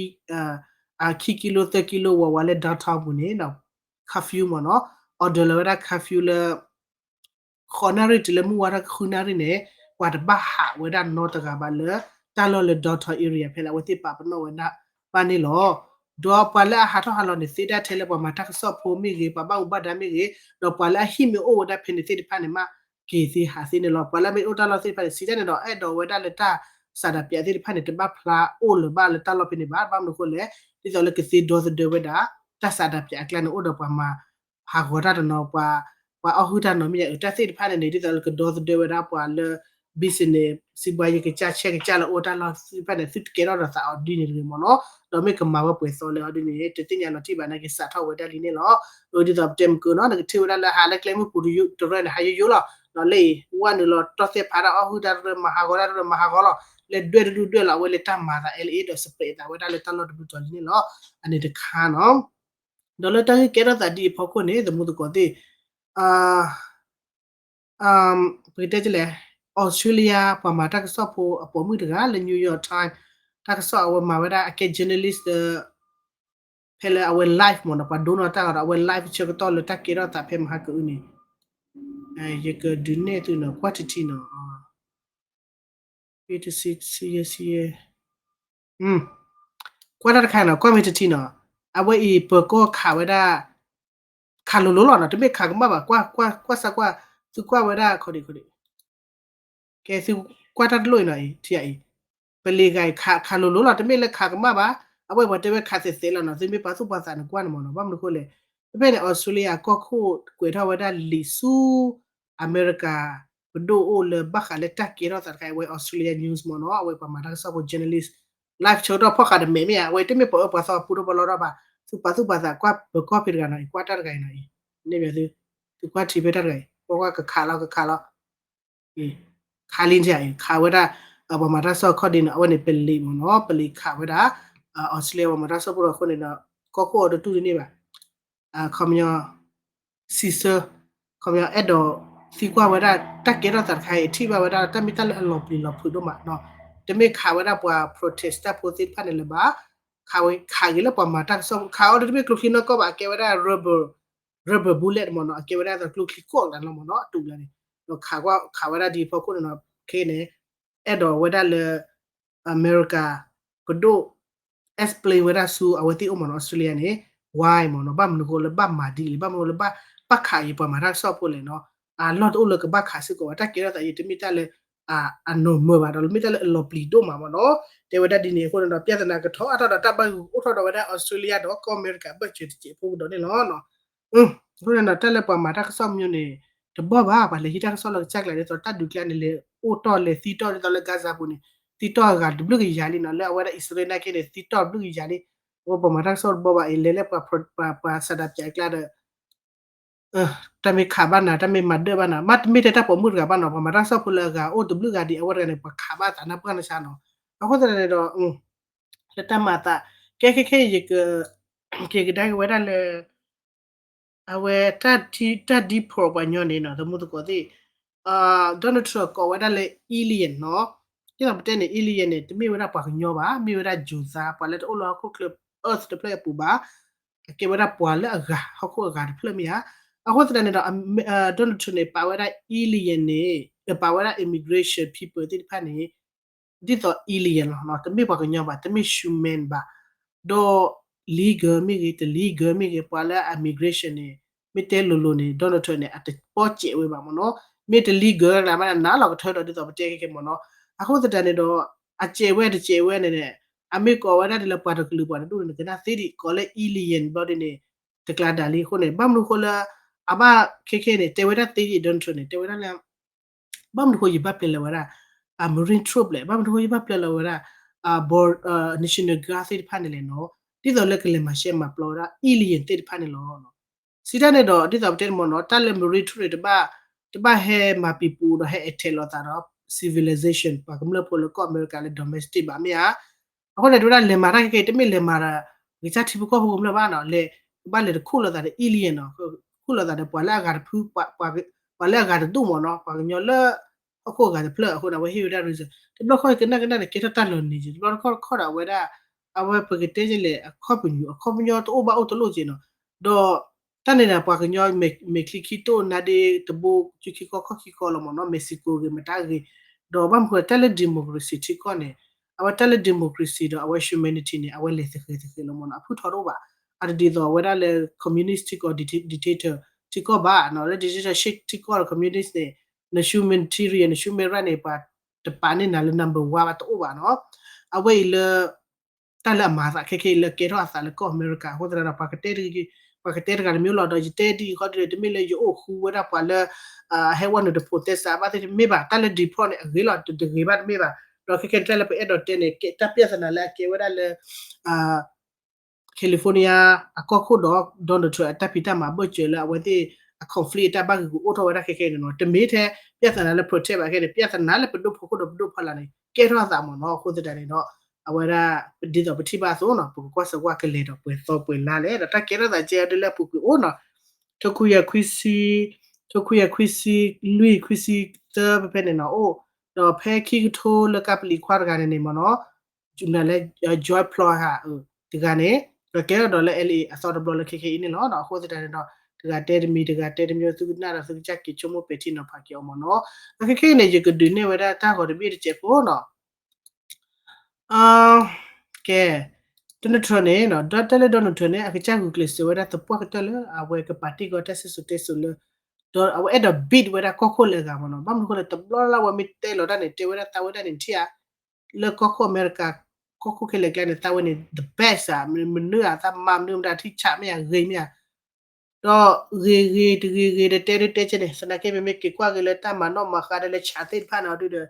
အခံကံလိသၢကံလိ ဝဲဝဲလၢ downtown ပူၤန့ၣ်နီၤ curfew မ့ၢ်နီၤ order လီၤဝဲဒၣ် curfew လၢ ဃိးနၣ်ရံၣ်တုၤလၢမုၢ်ဝါထီၣ်ဃုနၣ်ရံၣ်န့ၣ် ပှၤတဘၣ်ဟးဝဲဒၣ်နီတဂၤဘၣ်လၢ တၢ်လီၢ်လၢ downtown area ဖဲလၢအဝဲသ့ၣ်ပာ်ပနီၣ်ဝဲဒၣ်ဘၣ်န့ၣ်လီၤ. ဒီးပှၤလၢအဟးထီၣ်ဟးလီၤန့ၣ် သ့ဒၣ်ထဲလၢပှၤမၤတၢ်ကစီၣ်ဖိမ့ၢ်ဂ့ၤ ပှၤဘၣ်မူဘၣ်ဒါမ့ၢ်ဂ့ၤ ဒီးပှၤလၢအဟံၣ်မ့ၢ်အိၣ်ဝဲဒၣ်ဖဲန့ၣ်သ့ၣ်တဖၣ်န့ၣ်မး က့ၤသ့ဟးသ့န့ၣ်လီၤ. ပှၤလၢအမ့ၢ်အိၣ်တၢ်လီၢ်သ့ၣ်တဖၣ်န့ၣ် စံးတၢ်န့ၣ်ဒီး အဲၣ်ဒိးဝဲဒၣ်လၢတၢ်စးဒးပၠးသ့ၣ်တဖၣ်န့ၣ် တဘၣ်ဖျါအိၣ်လၢၤဘၣ်လၢတၢ်လီၢ်ဖဲန့ၣ်ဘၣ်. ဘၣ်မနုၤအဃိလဲၣ် ဒ်သိးလၢကသ့ဒီသဒၢဝဲဒၣ် တၢ်စးဒးပၠးအကျါန့ၣ် အိၣ်ဒီးပှၤမၤဟးဂီၤတၢ်တနီၤ ပှၤ ပှၤအီၣ်ဟုၣ်တၢ်နီၤမ့ၢ်ယၤ တၢ်သ့ၣ်တဖၣ်န့ၣ်န့ၣ် ဒ်သိးလၢကဒီသဒၢဝဲဒၣ်ပှၤလၢ business စံးဘှါယကစၢ်ဆဲးကစၢ်လၢအိၣ်တၢ်လီၢ်သ့ၣ်တဖၣ်န့ၣ် သုတကဲထီၣ်ဒီးသးအီၤဒ်န့ၣ်တဂ့ၤမ့ၢ်နီၤ ဒီးမ့ၢ်ကမၤဝဲပှဲၤသီလၢအီၤဒ်န့ၣ် တသ့ၣ်ညါလီၤတံၢ်ဘၣ်နာ်က့ စးထီၣ်ဝဲဒၣ်လံန့ၣ်လီၤ. အဒ်သိးပတဲမုၢ်ကနီၤ နကထံၣ်ဝဲဒၣ်လၢဟးလၢကျဲမုၢ်ပူၤတရၢန့ၣ် ဟးယိယိလီၤ. ဒီးလၢအံၤ ဝဲနုာ်လီၤတီၢ်သဲဖးဒၣ်အီၣ်ဟုၣ်တၢ်တရၢ မၤဟးဂီၤတၢ်တရၢ မၤဟးဂီၤလီၤ လၢဒွဲၣ်တဒူၣ်ဒွဲၣ်လီၤ အဝဲလၢတၢ်မၤသး L A ဒီး spread သးဝဲဒၣ်လၢတၢ်လီၢ်တဘျုးတီၤလံန့ၣ်လီၤ. အန့ၣ်တခါနီၤ ဒီးလၢတၢ်ဂ့ၢ်ကဲထီၣ်သးဒ်အံၤအဖီခိၣ်န့ၣ် သမူသကိးသ့ၣ် ပကတဲလဲၣ် Australia ပှၤမၤတၢ်ကစီၣ်ဖိအပိာ်မုၣ်တဂၤလၢ New York Times တၢ်ကစီၣ်အဝဲမၤဝဲဒၣ်အကဲ journalist လၢ ဖဲလၢအဝဲ live မ့ၢ်နီၤ ပှၤဒိနီၢ်တၢ်ဂီၤဒီး အဝဲ live ဆၢကတီၢ်လၢတၢ်ကဲထီၣ်သးဖဲမဟါကအုန့ၣ် ယကဒုးနဲၣ်သုနီၤ ကွၢ်တထံၣ်နီၤ ကွၢ်တၢ်တခါနီၤ ကွၢ်မ့ၢ်တထံၣ်နီၤ အဝဲအံၤပၢၤကီၢ်ခးဝဲဒၣ် ခးလိၤလိၤလီၤနီၤ တမ့ၢ်ခးကမၣ်ဘၣ် ကွၢ်ကွၢ်ကွၢ်စၢ်ကွၢ် သုကွၢ်ဝဲဒၣ်ခီဒံးခီဒံး ကဲသုကွၢ်တၢ်တလိၣ်အံၤနီၤ ထံၣ်အံၤ ပလံၤဂၤအံၤ ခးလိၤလိၤလီၤ, တမ့ၢ်လၢခးကမၣ်ဘၣ်, အဝဲပှၤတဲဝဲခးသဲးသဲးလီၤနီၤ, သုမ့ၢ်ပာ်သူၣ်ပာ်သးနကွၢ်န့ၣ်မ့ၢ်နီၤ, ဘၣ်မနုၤဃိလဲၣ်, ဖဲဖဲန့ၣ် Australia ကီၢ်ခိၣ်ကွဲးထီၣ်ဝဲဒၣ်လံာ်ဆူ အမဲရကၤ ပဒိၣ်အိၣ်လၢဘၣ်ဃးလၢတၢ်ကဲထီၣ်သးတခါအံၤ အဝဲ Australia News မ့ၢ်နီၤ, အဝဲပှၤမၤတၢ်ကစီၣ်ဖိ journalist, live ဆၢကတီၢ်ဖီၣ်ဃာ်တမဲာ်မ့ၢ်ဧါ, အဝဲတမ့ၢ်ပှၤအၢပှၤသီအပူထီၣ်ပှၤလီထီၣ်ဘၣ်, သုပာ်သူၣ်ပာ်သးကွၢ်ပကီၢ်ဖဲတဂၤနီၤအံၤ, ကွၢ်တၢ်တဂၤအံၤနီၤအံၤ, န့ၣ်မ့ၢ်သု, သုကွၢ်ထံဖဲတၢ်တဂၤအံၤ, ကွၢ်ကွၢ်ကခးလီၤကခးလီၤ ခးလံအံၤ ခးဝဲဒၣ် ပှၤမၤတၢ်ကစီၣ်ခီၣ်ဒ့နီၤ, အဝဲန့ၣ်ပလံၤမ့ၢ်နီၤ, ပလံၤခးဝဲဒၣ် Australia ပှၤမၤတၢ်ကစီၣ်ဖိဒီးအဃိန့ၣ်ဒီး ကီၢ်ခိၣ်အီၤတတူၢ်တန့ၢ်ဘၣ်, ခီပညီ စံးဆၢ ခီပညီအဲၣ်ဒိးသံကွၢ်ဝဲဒၣ် တၢ်ကဲထီၣ်သးတခါအံၤ ထံၣ်ဘၣ်ဝဲဒၣ်တၢ်မ့ၢ်တၢ်လၢအလီၤပျံၤလီၤဖုးဒိၣ်မးနီၤ, တမ့ၢ်ခးဝဲဒၣ်ပှၤ protest တၢ်ဖိသ့ၣ်တဖၣ်န့ၣ်လၢၤဘၣ်, ခးဝဲခးက့ၤလၢပှၤမၤတၢ်ကစီၣ်ဖိ, ခးအီၤဒီးတမ့ၢ်ကျိချံနီၢ်ကီၢ်ဘၣ်, အကဲဝဲဒၣ် rubber, rubber bullet မ့ၢ်နီၤ, အကဲဝဲဒၣ်ကျိချံကိးကလးလီၤမ့ၢ်နီၤ, အတူးကလးန့ၣ်, ဒီးခးဝဲဒၣ်ဒ်အဖီခိၣ်န့ၣ်နီၤ, ခဲအံၤန့ၣ် အဲၣ်ဒိးဝဲဒၣ်လၢ အမဲရကၤ ပဒိၣ် explain ဝဲဒၣ်ဆူအဝဲသ့ၣ်အိၣ်မ့ၢ်နီၤ Australia န့ၣ် why မ့ၢ်နီၤ, ဘၣ်မနုၤဃိလၢဘၣ်မၤဒ်လဲၣ်, ဘၣ်မနုၤဃိလၢဘၣ်ခးက့ၤပှၤမၤတၢ်ကစီၣ်ဖိလဲၣ်နီၤ, အလီၢ်တအိၣ်လၢကဘၣ်ခးစ့ၢ်ကီးဘၣ်, တၢ်ကဲထီၣ်သးအံၤတမ့ၢ်တၢ်လၢ အနီၢ်မၢဘၣ်ဒီး မ့ၢ်တၢ်လၢအလီၤပျံၤဒိၣ်မးမ့ၢ်နီၤ, တဲဝဲဒၣ်ဒ်န့ၣ်အဃိန့ၣ်ဒီး ပြဿနာကထီၣ်အါထီၣ်ဒီးတၢ်ဘၣ်ဂ့ၤအိၣ်ထီၣ်ဒီးဝဲဒၣ် Australia ဒီးကီၢ်အမဲရကၤဘၢၣ်စၢၤတစဲးဖိကဒီးန့ၣ်လီၤ. အဃိန့ၣ်ဒီး တၢ်လၢပှၤမၤတၢ်ကစီၣ်မညိန့ၣ် တဘီၣ်ဘၣ်, ပှၤလဲၤဟံးတၢ်ကစီၣ်လၢကစၢ်ကျါဒ်သိးတၢ်ဒုးကျါန့ၣ် လဲၤအိၣ်တီၢ်လဲၤသံတီၢ်ဒ်သိးလၢ Gaza ပူၤန့ၣ် သံတီၢ်အဂၤတဘျုးကယၤလံနီၤ, လၢအဝဲဒၣ်အံၣ်စရ့လးနာ်က့န့ၣ် သံတီၢ်တဘျုးကယၤလံ, အဝဲပှၤမၤတၢ်ကစီၣ်တဘီၣ်ဘၣ်အံၤ လဲၤလၢပှၤ ပှၤ ပှၤဆန္ဒပြကျါဒီး တၢ်မ့ၢ်ခးဘၣ်နၤ တၢ်မ့ၢ်မၤဒၢၣ်ဘၣ်နၤ, မ့တမ့ၢ်ထဲတၢ်ပိာ်မုၣ်တဂၤဘၣ်နီၤ, ပှၤမၤတၢ်ကစီၣ်ဖိလၢအဂၤအိၣ်တဘျုးဂၤဒံး အဝဲတဂၤန့ၣ် ပှၤခးဘၣ်သးနၢ်ပှၢ်နၢ်ဆါနီၤ, အဃိသတးန့ၣ်ဒီး လၢတၢ်မၤအသး ကဲခဲခဲအံၤ ယက က့ၤကဒါက့ၤဝဲဒၣ်လၢ အဝဲ တၢ်ဒ်ဖီၣ်ပှၤညီန့ၣ်နီၤ သမူသကိးသ့ၣ် Donald Trump ကိးဝဲဒၣ်လၢ alien နီၤ, ဒ်သိးပတဲန့ၣ် alien န့ၣ် တမ့ၢ်ဝဲဒၣ်ပှၤကညီဘၣ်, မ့ၢ်ဝဲဒၣ် ယိၤသး ပှၤလၢတအိၣ်လၢဟီၣ်ခိၣ်ချၢ earth တဖျၢၣ်အပူၤဘၣ်, အကဲဝဲဒၣ်ပှၤလၢအဂၤ ဟီၣ်ခိၣ်အဂၤတဖျၢၣ်မ့ၢ်ဧါ, အဃိသတးန့ၣ်ဒီး Donald Trump န့ၣ် ပာ်ဝဲဒၣ် alien န့ၣ် ပာ်ဝဲဒၣ် immigration people သ့ၣ်တဖၣ်န့ၣ် ဒ်သိး alien လီၤ, တမ့ၢ်ပှၤကညီဘၣ်, တမ့ၢ် human ဘၣ်, ဒီး legal မ့ၢ်ဂ့ၤ, တ legal မ့ၢ်ဂ့ၤ, ပှၤလၢ immigration န့ၣ် မ့ၢ်တဲလိၤလိၤန့ၣ် Donald Trump န့ၣ် အတပီၣ်စဲးဝဲဘၣ်မ့ၢ်နီၤ, မ့ၢ်တ legal တဂၤမးန့ၣ် နးလီၤကထၢဒီးဒ်သိးပတဲခဲခဲမ့ၢ်နီၤ, အဃိသတးန့ၣ်ဒီး အစဲးဝဲတစဲးဝဲန့ၣ်န့ၣ် အမ့ၢ်ကိးဝဲဒၣ်ဒ်လၢပှၤတကလုာ်ပှၤတဒူၣ်န့ၣ် နကနၣ်သ့ဒံး ကိးလၢ alien ဘျီဒ်န့ၣ် တကျါဒၣ်လံအဃိန့ၣ် ဘၣ်မနုၤဃိလၢ အဘၣ်ခဲခဲန့ၣ် တဲဝဲဒၣ်သ့ဒံး Donald Trump န့ၣ် တဲဝဲဒၣ်လၢ ဘၣ်မနုၤဃိယဘၣ်ပျဲလီၤဝဲဒၣ် Marine troop လဲၣ်, ဘၣ်မနုၤဃိယဘၣ်ပျဲလီၤဝဲဒၣ် National Guard သ့ၣ်တဖၣ်န့ၣ်လဲၣ်နီၤ, ဒ်သိးလၢကလဲၤမၤရှဲမၤပျီဝဲဒၣ် alien သ့ၣ်တဖၣ်န့ၣ်လီၤ. စံးတၢ်န့ၣ်ဒီး ဒ်သိးပတဲန့ၣ်မ့ၢ်နီၤ တၢ်လၢ Marine troop န့ၣ် တဘၣ် တဘၣ်ဟဲမၤပံၤပူၤဒီးဟဲ attack လိာ်သးဒီး civilization ပှၤကမျၢၢ်ဖိလၢကီၢ်အမဲရကၤလၢ domestic ဘၣ်မ့ၢ်ဧါ. အဃိန့ၣ် တဲဝဲဒၣ်လဲၤမၤတၢ်ခဲခဲအံၤ တမ့ၢ်လဲၤမၤဒီး ကစၢ်ထံဖိကီၢ်ဖိကမျၢၢ်ဘၣ်နီၤ, လဲၤ ကဘၣ်လဲၤတခူၣ်လိာ်သးဒီး alien နီၤ, ခူၣ်လိာ်သးဒီးပှၤလၢအဂၤတဖု ပှၤလၢအဂၤတဒူၣ်မ့ၢ်နီၤ, ပှၤကညီလၢ ဟီၣ်ခိၣ်အဂၤတဖျၢၣ်အဃိန့ၣ် အဝဲဟ့ၣ်ဝဲဒၣ် reason တဘျီခီကနၣ်ကနၣ်န့ၣ် ကဲထီၣ်တၢ်လီၤနံၤက့ၤ တဘျီတခီတခီဒီးအဝဲဒၣ် အဝဲပကတဲလဲၣ် အခီပညီ အခီပညီတအိၣ်ဘၣ်အိၣ်တလိၣ်က့ၤနီၤ, ဒီး တၢ်န့ၣ်ဒီးပှၤကညီမဲာ်ချံခံတိၢ်နါဒ့တဘိ ကၠူခံခီခီၣ်ခံခီလီၤမ့ၢ်နီၤ, Mexico ဂ့ၤ မတၤဂ့ၤ, ဒီးဘၣ်မနုၤဃိလၢတၢ်လၢ democracy ထံကီၢ်န့ၣ် အဝဲတၢ်လၢ democracy ဒီးအဝဲ humanity န့ၣ် အဝဲလဲၤသဃဲၤသဃဲၤလီၤမ့ၢ်နီၤ, အဖုၣ်ထီတအိၣ်ဘၣ်, အတဒ်သိးအဝဲဒၣ်လၢ communist ထံကီၢ် dictator ထံကီၢ်ဘၣ်နီၤ, လၢ dictatorship ထံကီၢ်ဒီး communist န့ၣ် န humanitarian န human right န့ၣ် ပှၤတပာ်န့ၢ်နၤလၢ number one ဘၣ်တအိၣ်ဘၣ်နီၤ, အဝဲအံၤလၢ တၢ်လၢအမၤအသးခဲခဲအံၤလၢကဲထီၣ်အသးလၢကီၢ်အမဲရကၤ အဃိသတးဒီး ပှၤကတဲတဂၤ ပှၤကတဲတဂၤတမံၤလီၤ, ဒီးယတဲဒ်အံၤခီဒ်န့ၣ် တမ့ၢ်လၢယအိၣ်ဃူဝဲဒၣ်ပှၤလၢ ဟဲဝဲနုာ်တဖိးသဲစးဘၣ်သ့ၣ်တမ့ၢ်ဘၣ်, တၢ်လၢ deport န့ၣ် အဂ့ၤလီၤ တဂ့ၤဘၣ်တမ့ၢ်ဘၣ်, ဒီးခဲခဲတၢ်လၢပအဲၣ်ဒိးတဲန့ၣ် တၢ်ပြဿနာလၢအကဲဝဲဒၣ်လၢ California အကီၢ်ခိၣ်ဒီး Donald Trump အတၢ်ဖံးတၢ်မၤဘၢၣ်စၢၤလၢအဝဲသ့ၣ်အ conflict အတၢ်ဘၣ်ဂ့ၤဂ့ၤအိၣ်ထီၣ်ဝဲဒၣ်ခဲခဲအံၤန့ၣ်နီၤ, တမ့ၢ်ထဲ ပြဿနာလၢ protect ဘၣ်ခဲန့ၣ် ပြဿနာလၢပဒိၣ်ဖီခိၣ်ဒီးပဒိၣ်ဖီလာ်န့ၣ် ကဲထီၣ်အသးမ့ၢ်နီၤ, အဃိသတးန့ၣ်ဒီး အဝဲဒၣ် ဒ်သိးပထံၣ်ဘၣ်အသိးနီၤ ပကကွၢ်စၢၤကွၢ်ကလဲၤဒီးပှဲၤသီပှဲၤလါလဲၣ် ဒီးတၢ်ကဲထီၣ်သးကဲအီၤဒ်လၢအပူၤကွံာ်အိၣ်နီၤ, ထိခွံယၤခွံဆံ ထိခွံယၤခွံဆံလွံၢ် ခွံဆံသၢဖဲဖဲန့ၣ်နီၤ အိၣ်, ဒီးဖဲခံကထိလၢကပလံၤခွါတဂၤန့ၣ်န့ၣ်မ့ၢ်နီၤ နလဲ George Floyd ဧါ, တဂၤန့ၣ် ဒီးကဲထီၣ်ဒီးလၢ L A အသီတဘျီလၢခဲခဲအံၤန့ၣ်လီၤ. အဃိသတးန့ၣ်ဒီး တဂၤတဲတမံၤ တဂၤတဲတမံၤ သုကနၣ်ဒီး သုကစၢ်က့ၤဆိကမိၣ်ပဲာ်ထံနီၤဖးက့ၤအီၤမ့ၢ်နီၤ. အခဲခဲအံၤန့ၣ် ယကဒုးနဲၣ်ဝဲဒၣ်တၢ်ဂီၤတဘ့ၣ်တစဲးဖိနီၤ. ကဲ, Donald Trump န့ၣ် ဒီးတဲလၢ Donald Trump န့ၣ် အကစၢ်ဂုာ်ကျဲးစၢးဝဲဒၣ်သပှၢ်ကတၢၢ်လၢ အဝဲကပာ်တ့ၢ်ကီတၢ်စံၣ်စိၤတဲစိၤလၢ ဒီးအဝဲအဲၣ်ဒိး beat ဝဲဒၣ်ကီၢ်ခိၣ်လၢအဂၤမ့ၢ်နီၤ. ဘၣ်မနုၤအဃိလဲၣ် တဘျီလၢ်လၢ်ဝဲမ့ၢ်တဲလီၤတၢ်န့ၣ် တဲဝဲဒၣ်သးဝဲဒၣ်န့ၣ် ထံၣ်ဧါ လၢကီၢ်ခိၣ်အမဲရကၤ ကီၢ်ခိၣ်ခဲလၢာ်ကျါန့ၣ် သးဝဲန့ၣ် the best ဧါ, မနုၤဧါ, သးမၤမနုၤမတၤ ထံဆးမ့ၢ်ဧါ, ဂ့ၤမ့ၢ်ဧါ, ဒီးဂ့ၤဂ့ၤတဂ့ၤဂ့ၤဒီးတဲဒုတဲကဲန့ၣ် သနာ်က့ ပမ့ၢ်က့ၤကွၢ်က့ၤလၢတၢ်မၤနီၣ်မၤဃါဒီးလၢဆးသ့ၣ်တဖၣ်န့ၣ်ဒုဒီး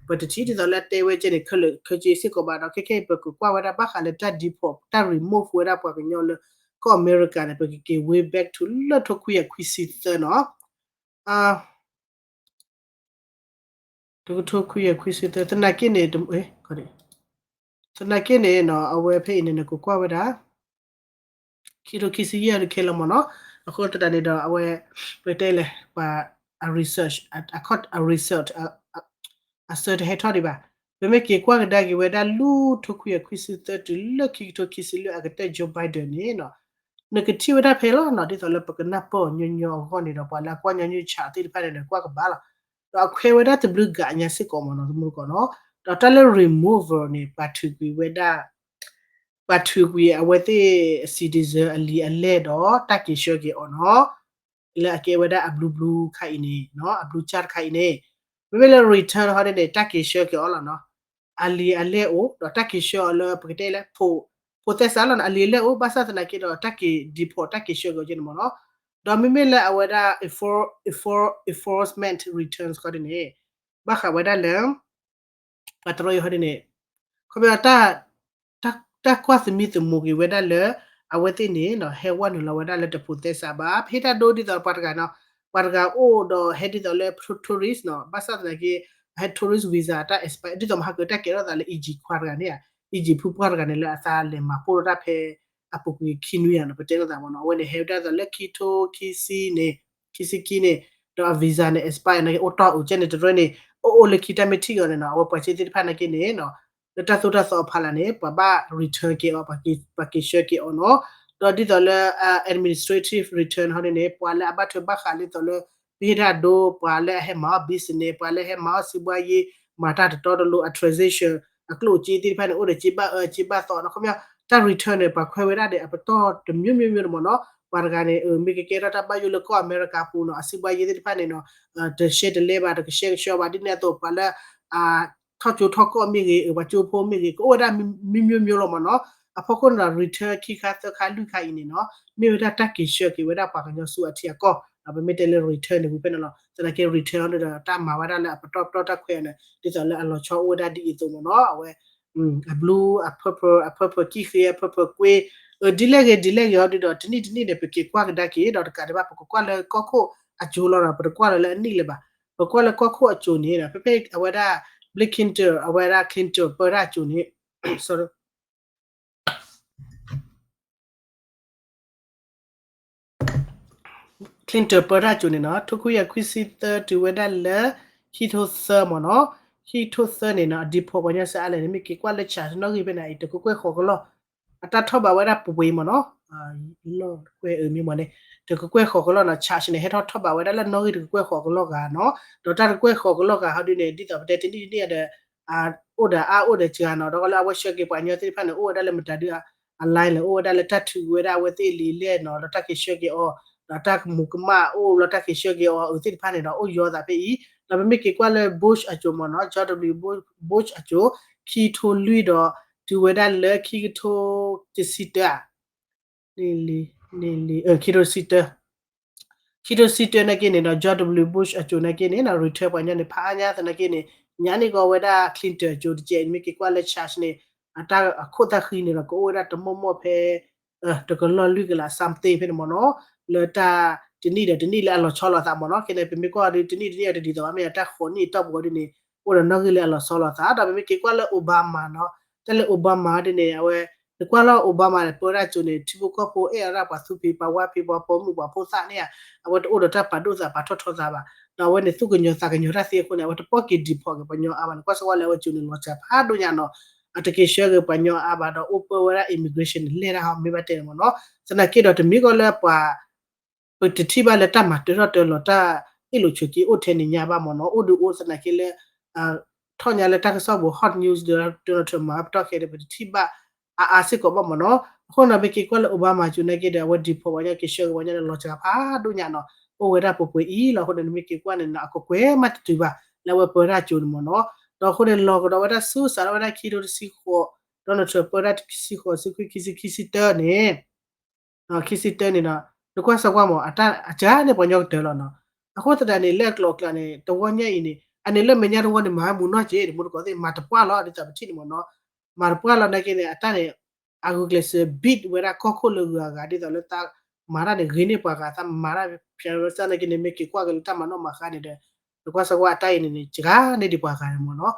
ပတထံၣ်ဒ်သိးလၢတဲဝဲကဲန့ၣ် ခဲလၢာ်ခဲဆ့စ့ၢ်ကီးဘၣ်ဒီး ခဲခဲအံၤပကကွၢ်ဝဲဒၣ်ဘၣ်ဃးလၢတၢ် deport တၢ် remove ဝဲဒၣ်ပှၤကညီလၢကီၢ်အမဲရကၤန့ၣ် ပကက့ၤ way back to လၢထိခွံကယၤခွံဆံသၢနီၤ. တကထိခွံကယၤခွံဆံသၢ သနာ်က့န့ၣ် သနာ်က့န့ၣ်နီၤ အဝဲဖဲအံၤန့ၣ် နကကွၢ်ဝဲဒၣ် ခံထိခံဆံယဲၢ်တခဲလၢာ်မ့ၢ်နီၤ. အဃိသတးန့ၣ်ဒီး အဝဲ ပတဲလဲၣ် ပှၤ အ research အခီၣ် အ research အ search တဟဲထီၣ်ဒံးဘၣ်. ပမ့ၢ်က့ၤကွၢ်ကဒါက့ၤဝဲဒၣ်လၢထိခွံကယၤခွံဆံသၢတုၤလၢခံကထိခံဆံလွံၢ်အကတၢၢ် Joe Biden န့ၣ်နီၤ နကထံၣ်ဝဲဒၣ်ဖဲလီၤနီၤ ဒ်သိးလၢပကနၢ်ပၢၢ်အီၤညီညီအဂီၢ်န့ၣ်ဒီး ပှၤလၢအကွၢ်ညီနုၢ်ဆးသ့ၣ်တဖၣ်န့ၣ်ဒီး ကွၢ်ကဘၣ်လီၤ. ဒီးအခွဲးဝဲဒၣ်တဘျုးဂၤညါစ့ၢ်ကီးမ့ၢ်နီၤ တမူတကိးနီၤ. ဒီးတၢ်လၢ removal န့ၣ် ပှၤထုးကွံာ်ဝဲဒၣ် ပှၤထုးကွံာ်အဝဲသ့ၣ် citizen အလံာ်အလဲၢ်ဒီးတၢ်က့ၤဆှၢက့ၤအီၤနီၤ လၢအကဲဝဲဒၣ်အဘျုးဘျုးခါအံၤန့ၣ်နီၤ အဘျုးကၢ်တခါအံၤန့ၣ် မ့မ့ၢ်လၢ return ဟီဒ်န့ၣ် တၢ်က့ၤဆှၢက့ၤအီၤလီၤနီၤ. အလံာ်အလဲၢ်အိၣ် ဒီးတၢ်က့ၤဆှၢအီၤလၢပကတဲလၢ ဖိသဲစးလီၤနီၤ အလံာ်အလဲၢ်အိၣ် ဘၣ်ဆၣ်သနာ်က့ဒီး တၢ်က့ၤ deport တၢ်က့ၤဆှၢက့ၤအီၤကဲန့ၣ်မ့ၢ်နီၤ. ဒီးမ့မ့ၢ်လၢအဝဲဒၣ် enfor- enfor- enforcement returns ခီဒ်န့ၣ် ဘၣ်ဃးဝဲဒၣ်လၢ ပှၤတရၢအံၤဟီဒ်န့ၣ် ခီပညီ တၢ်ကွၢ်သမံသမိးက့ၤဝဲဒၣ်လၢ အဝဲသ့ၣ်န့ၣ်နီၤ ဟဲဝဲနုာ်လီၤဝဲဒၣ်လၢတဖိးသဲစးဘၣ် ပဟ့ၣ်တၢ်ဒိဒ်သိးပှၤတဂၤနီၤ ပှၤတဂၤအိၣ်ဒီးဟဲဒ်သိးလၢ tourist နီၤ ဘၣ်ဆၣ်သနာ်က့ ဟဲ tourist visa တၢ် expire ဒ်သိးမဟါကတၢ်ကဲထီၣ်သးလၢ Egypt ခွါတဂၤန့ၣ်ဧါ Egypt ဖုပှၢ်တဂၤန့ၣ်လၢအသးလဲၤမၤပိၢ်ထီၣ်တၢ်ဖဲ အပူၤကွံာ်ခံနွံဧါနီၤ ပတဲလိာ်သးမ့ၢ်နီၤ အဝဲန့ၣ် ဟဲဝဲဒၣ်သိးလၢခံထိခံဆံန့ၣ် ခံဆံခံန့ၣ် ဒီးအ visa န့ၣ် expire နာ်က့ အိၣ်တီၢ်အိၣ်ကဲန့ၣ် တရၢန့ၣ် အိၣ်အိၣ်လၢခံတၢ်မ့ၢ်ထံၣ်အီၤန့ၣ်နီၤ အဝဲပှၤစ့သ့ၣ်တဖၣ်နာ်က့န့ၣ်နီၤ လၢတၢ်သိၣ်တၢ်သီအဖီလာ်န့ၣ် ပှၤဘၣ် return က့ၤအီၤ ပှၤက့ၤဆှၢက့ၤအီၤနီၤ ဒီးဒ်သိးလၢ administrative return ဟီဒ်န့ၣ် ပှၤလၢအဘၣ်ထွဲဘၣ်ဃးဒ်သိးလၢ ပဟ့ၣ်တၢ်ဒိ ပှၤလၢအဟဲမၤအီၣ် business ပှၤလၢဟဲမၤအီၣ်စီးပွားရေး မၤတၢ်တတီတလိၤ အ transaction အကျိၣ်အစ့သ့ၣ်တဖၣ်န့ၣ် အိၣ်ဒီးစ့ဘၣ်အၢစ့ဘၣ်သီနီၤ ခီပညီ တၢ် return န့ၣ် ပှၤခွဲးဝဲဒၣ်ဒီးအပတီၢ်တမျိုးမျိုးမျိုးန့ၣ်မ့ၢ်နီၤ ပှၤတဂၤန့ၣ် မ့ၢ်ကကဲထီၣ်တၢ်ဘၣ်ယိၣ်လၢကီၢ်အမဲရကၤပူၤနီၤ အစီးပွားရေးသ့ၣ်တဖၣ်န့ၣ်နီၤ တရှဲတလဲဘၣ် တကရှဲကဆှီဘၣ် ဒ်န့ၣ်အသိး ပှၤလၢ ထီၣ်ကၠိထီၣ်ကီၢ်မ့ၢ်ဂ့ၤ ပှၤကၠိဖိမ့ၢ်ဂ့ၤ ကအိၣ်ဝဲဒၣ်မျိုးမျိုးမျိုးလီၤမ့ၢ်နီၤ အဖီခိၣ်န့ၣ်ဒီး return ခံခါသၢခါလွံၢ်ခါအံၤန့ၣ်နီၤ မ့ၢ်ဝဲဒၣ်တၢ်က့ၤဆှၢက့ၤဝဲဒၣ်ပှၤကညီဆူအထံအကီၢ် ပမ့ၢ်တဲလၢ return န့ၣ်ဝံၤဖဲန့ၣ်လီၤ သနာ်က့ return န့ၣ်ဒီး တၢ်မၤဝဲဒၣ်လၢအပတီၢ်ပတီၢ်တၢ်ခွဲးအီၤန့ၣ် ဒ်သိးလၢအလီၤဆီအိၣ်ဝဲဒၣ်ဒ်အံၤအသိးမ့ၢ်နီၤ အဝဲ အဘျုး အ purpose အ purpose ကံၣ်ဃ့ အ purpose ကွ့ ဒ်လဲၣ်ဂ့ၤဒ်လဲၣ်ဂ့ၤဟီဒ်ဒီး တနံၣ်တနံၣ်န့ၣ် ပက့ၤကွၢ်ကဒါက့ၤ ဒီးတကးဒံးဘၣ် ပကကွၢ်လၢကီၢ်ခိၣ်အစိၤလီၤဒီး ပတကွၢ်လီၤလၢအနံၣ်လၢၤဘၣ် ပကွၢ်လၢကီၢ်ခိၣ်အစိၤန့ၣ် ဖဲဖဲအဝဲဒၣ် Bill Clinton အဝဲဒၣ် Clinton ပၢတၢ်အစိၤန့ၣ် Clinton ပၢတၢ်အစိၤန့ၣ်နီၤ ထိခွံကယၤခွံဆံသၢတုၤဝဲဒၣ်လၢ ခံထိသၢမ့ၢ်နီၤ ခံထိသၢန့ၣ်နီၤ အ deport ပှၤကညီစ့အါလဲၣ်န့ၣ် မ့ၢ်က့ၤကွၢ်လၢ charge နီၣ်ဂံၢ်ဖဲန့ၣ် အံၤတကကွဲၢ်ဃီးကလီၢ် အတၢ်ထီၣ်ဘးဝဲဒၣ်ပှဲၤပှဲၤအံၤမ့ၢ်နီၤ လီၢ်ကွဲၢ်အမ့ၢ်မ့ၢ်န့ၣ် တကကွဲၢ်ဃီးကလီၢ်နီၤ charge န့ၣ် ဟဲထီၣ်ထီၣ်ဘးဝဲဒၣ်လၢနီၣ်ဂံၢ်တကကွဲၢ်ဃီးကလီၢ်ဂၤနီၤ ဒီးတၢ်တကကွဲၢ်ဃီးကလီၢ်ဂၤဟီဒ်န့ၣ် ဒ်သိးပတဲတနံၣ်တနံၣ်ဒီး အိၣ်ဒီးအါအိၣ်ဒီးစှၤနီၤ ဒီးလၢအဝဲဆှၢက့ၤပှၤကညီသ့ၣ်တဖၣ်န့ၣ် အိၣ်ဝဲဒၣ်လၢမတၤဒု အ line လဲၣ် အိၣ်ဝဲဒၣ်လၢတၢ်ထုးဝဲဒၣ်အဝဲသ့ၣ်လံာ်လဲၢ်နီၤ ဒီးတၢ်က့ၤဆှၢက့ၤအီၤ ဒီးတၢ်ကမူးကမၣ်အိၣ်လီၤ တၢ်က့ၤဆှၢက့ၤအီၤအုးသ့ၣ်တဖၣ်န့ၣ်ဒီး အိၣ်ယီၤသးဖဲအံၤ ဒီးပမ့ၢ်က့ၤကွၢ်လၢ Bush အစိၤမ့ၢ်နီၤ George W Bush အစိၤ ခံထိလွံၢ်ဒီး တုၤဝဲဒၣ်လၢခံကထိတဆံတၢ လံ လံ ခံထိတဆံတၢ ခံထိတဆံတၢနာ်က့န့ၣ်ဒီး George W Bush အစိၤနာ်က့န့ၣ် return ပှၤကညီန့ၣ် ဖးအါညါသနာ်က့န့ၣ် ညါန့ၣ်ကီးဝဲဒၣ် Clinton အစိၤတကဲး မ့ၢ်က့ၤကွၢ်လၢ charge န့ၣ် အတၢ်အခိၣ်သၣ်ဃံန့ၣ်ဒီး ကအိၣ်ဝဲဒၣ်တမိၢ်မိၢ်ဖဲ တကလီၢ်လွံၢ်ကလး something ဖဲန့ၣ်မ့ၢ်နီၤ လၢတၢ်တနံၣ်ဒီးတနံၣ်လၢအလီၤဆီလိာ်သးမ့ၢ်နီၤ ခဲန့ၣ် ပမ့ၢ်ကွၢ်အီၤဒ်တနံၣ်တနံၣ်အီၤတဒ်သိးဘၣ် မ့ၢ်အတၢ်ဃိးနံၣ်အတီၢ်ပူၤအီၤဒ်န့ၣ် အိၣ်ဒီးနီၣ်ဂံၢ်လၢအလီၤဆီလိာ်သး ဒီးပမ့ၢ်က့ၤကွၢ်လၢ Obama နီၤ တၢ်လၢ Obama ဒ်န့ၣ် အဝဲ နကွၢ်လီၤ Obama န့ၣ် ပၢတၢ်စိၤန့ၣ် ထံဖိကီၢ်ဖိအဲၣ်အီၤဒၣ်ပှၤသူဖံးပှၤဝါဖံးပှၤပိာ်မုၣ်ပှၤဖိသၣ်န့ၣ်ဧါ အဝဲတအိၣ်ဒီးတၢ်ပာ်ဒိၣ်သးပာ်ထီၣ်ထီသးဘၣ် ဒီးအဝဲန့ၣ်သူၣ်ကညီၤသးကညီၤတၢ်သ့အဃိန့ၣ် အဝဲတပီၢ်က့ၤ deport က့ၤပှၤကညီအါဘၣ်န့ၣ် ကွၢ်စ့ၢ်ကီးလၢအဝဲစိၤန့ၣ် လီၤစှၤဖးဒိၣ်ညါနီၤ အတက့ၤဆှၢက့ၤပှၤကညီအါဘၣ်ဒီးအိၣ်ပၢဝဲဒၣ် immigration န့ၣ် လဲၢ်တၢ်ဟီမ့ၢ်ဘၣ်တဲန့ၣ်မ့ၢ်နီၤ သနာ်က့ဒီးတမ့ၢ်ကီးလၢပှၤ ပတထံၣ်ဘၣ်လၢတၢ်မၤတၢထီၣ်တၢလီၤတၢ်အ့ၣ်လိာ်ဆိးက့အိၣ်ထဲန့ၣ်ညါဘၣ်မ့ၢ်နီၤ အိၣ်ဒုးအိၣ်သနာ်က့လၢ ထီၣ်ညါလၢတၢ်ကစီၣ်ပူၤ hot news ဒီး Donald Trump မၤပတီၢ်ခဲဒီး ပတထံၣ်ဘၣ်အါအါစ့ၢ်ကီးဘၣ်မ့ၢ်နီၤ အဃိန့ၣ် မ့ၢ်က့ၤကွၢ်လၢ Obama စိၤနာ်က့ဒီး အဝဲ deport ပှၤကညီက့ၤဆှၢက့ၤပှၤကညီန့ၣ် လီၤစှၤဖးဒိၣ်ညါနီၤ အိၣ်ဝဲဒၣ်ပှဲၤပှဲၤအံၤလီၤ အဃိန့ၣ် မ့ၢ်က့ၤကွၢ်န့ၣ်နီၤ အကကွဲၢ်မးတတုၤဘၣ် လၢအဝဲပၢတၢ်စိၤန့ၣ်မ့ၢ်နီၤ ဒီးအဃိန့ၣ် လီၤကဒီးဝဲဒၣ်ဆူစးထီၣ်ဝဲဒၣ်ခံကထိတဆံဃိး, Donald Trump ပၢဒၣ်တဆံဃိး ဆံခွံ ခံဆံ ခံဆံတၢန့ၣ် ခံဆံတၢန့ၣ်ဒီး နကွၢ်စၢၤကွၢ်မး အတၢ်အကါန့ၣ်ပှၤညီကတၢၢ်လီၤနီၤ. အဃိသတးန့ၣ် လၢအကျိၤအကျဲန့ၣ် တဝီညါအံၤန့ၣ် အန့ၣ်လၢမဲာ်ညါတဝီန့ၣ် မၤဝဲမူနီၢ်က့ၤ တမူတကိးသ့ၣ် မၤတပှၢ်လီၤ ဒ်သိးပထံၣ်န့ၣ်မ့ၢ်နီၤ. မၤတပှၢ်လီၤနာ်က့န့ၣ် အတၢ်န့ၣ် အဂုာ်ကျဲးစၢး beat ဝဲဒၣ်ကီၢ်ခိၣ်လၢဂုၤအဂၤ ဒ်သိးလၢတၢ်မၤတၢ်န့ၣ် ဂ့ၤန့ၢ်ပှၤဂၤ တၢ်မၤတၢ်ဖဲရၢစၢ်နာ်က့န့ၣ် မ့ၢ်က့ၤကွၢ်က့ၤလၢတၢ်မၤနီၣ်မၤဃါန့ၣ်ဒီး နကွၢ်စၢၤကွၢ်အတၢ်အံၤန့ၣ်န့ၣ် စှၤန့ၢ်ဒံးပှၤဂၤန့ၣ်မ့ၢ်နီၤ.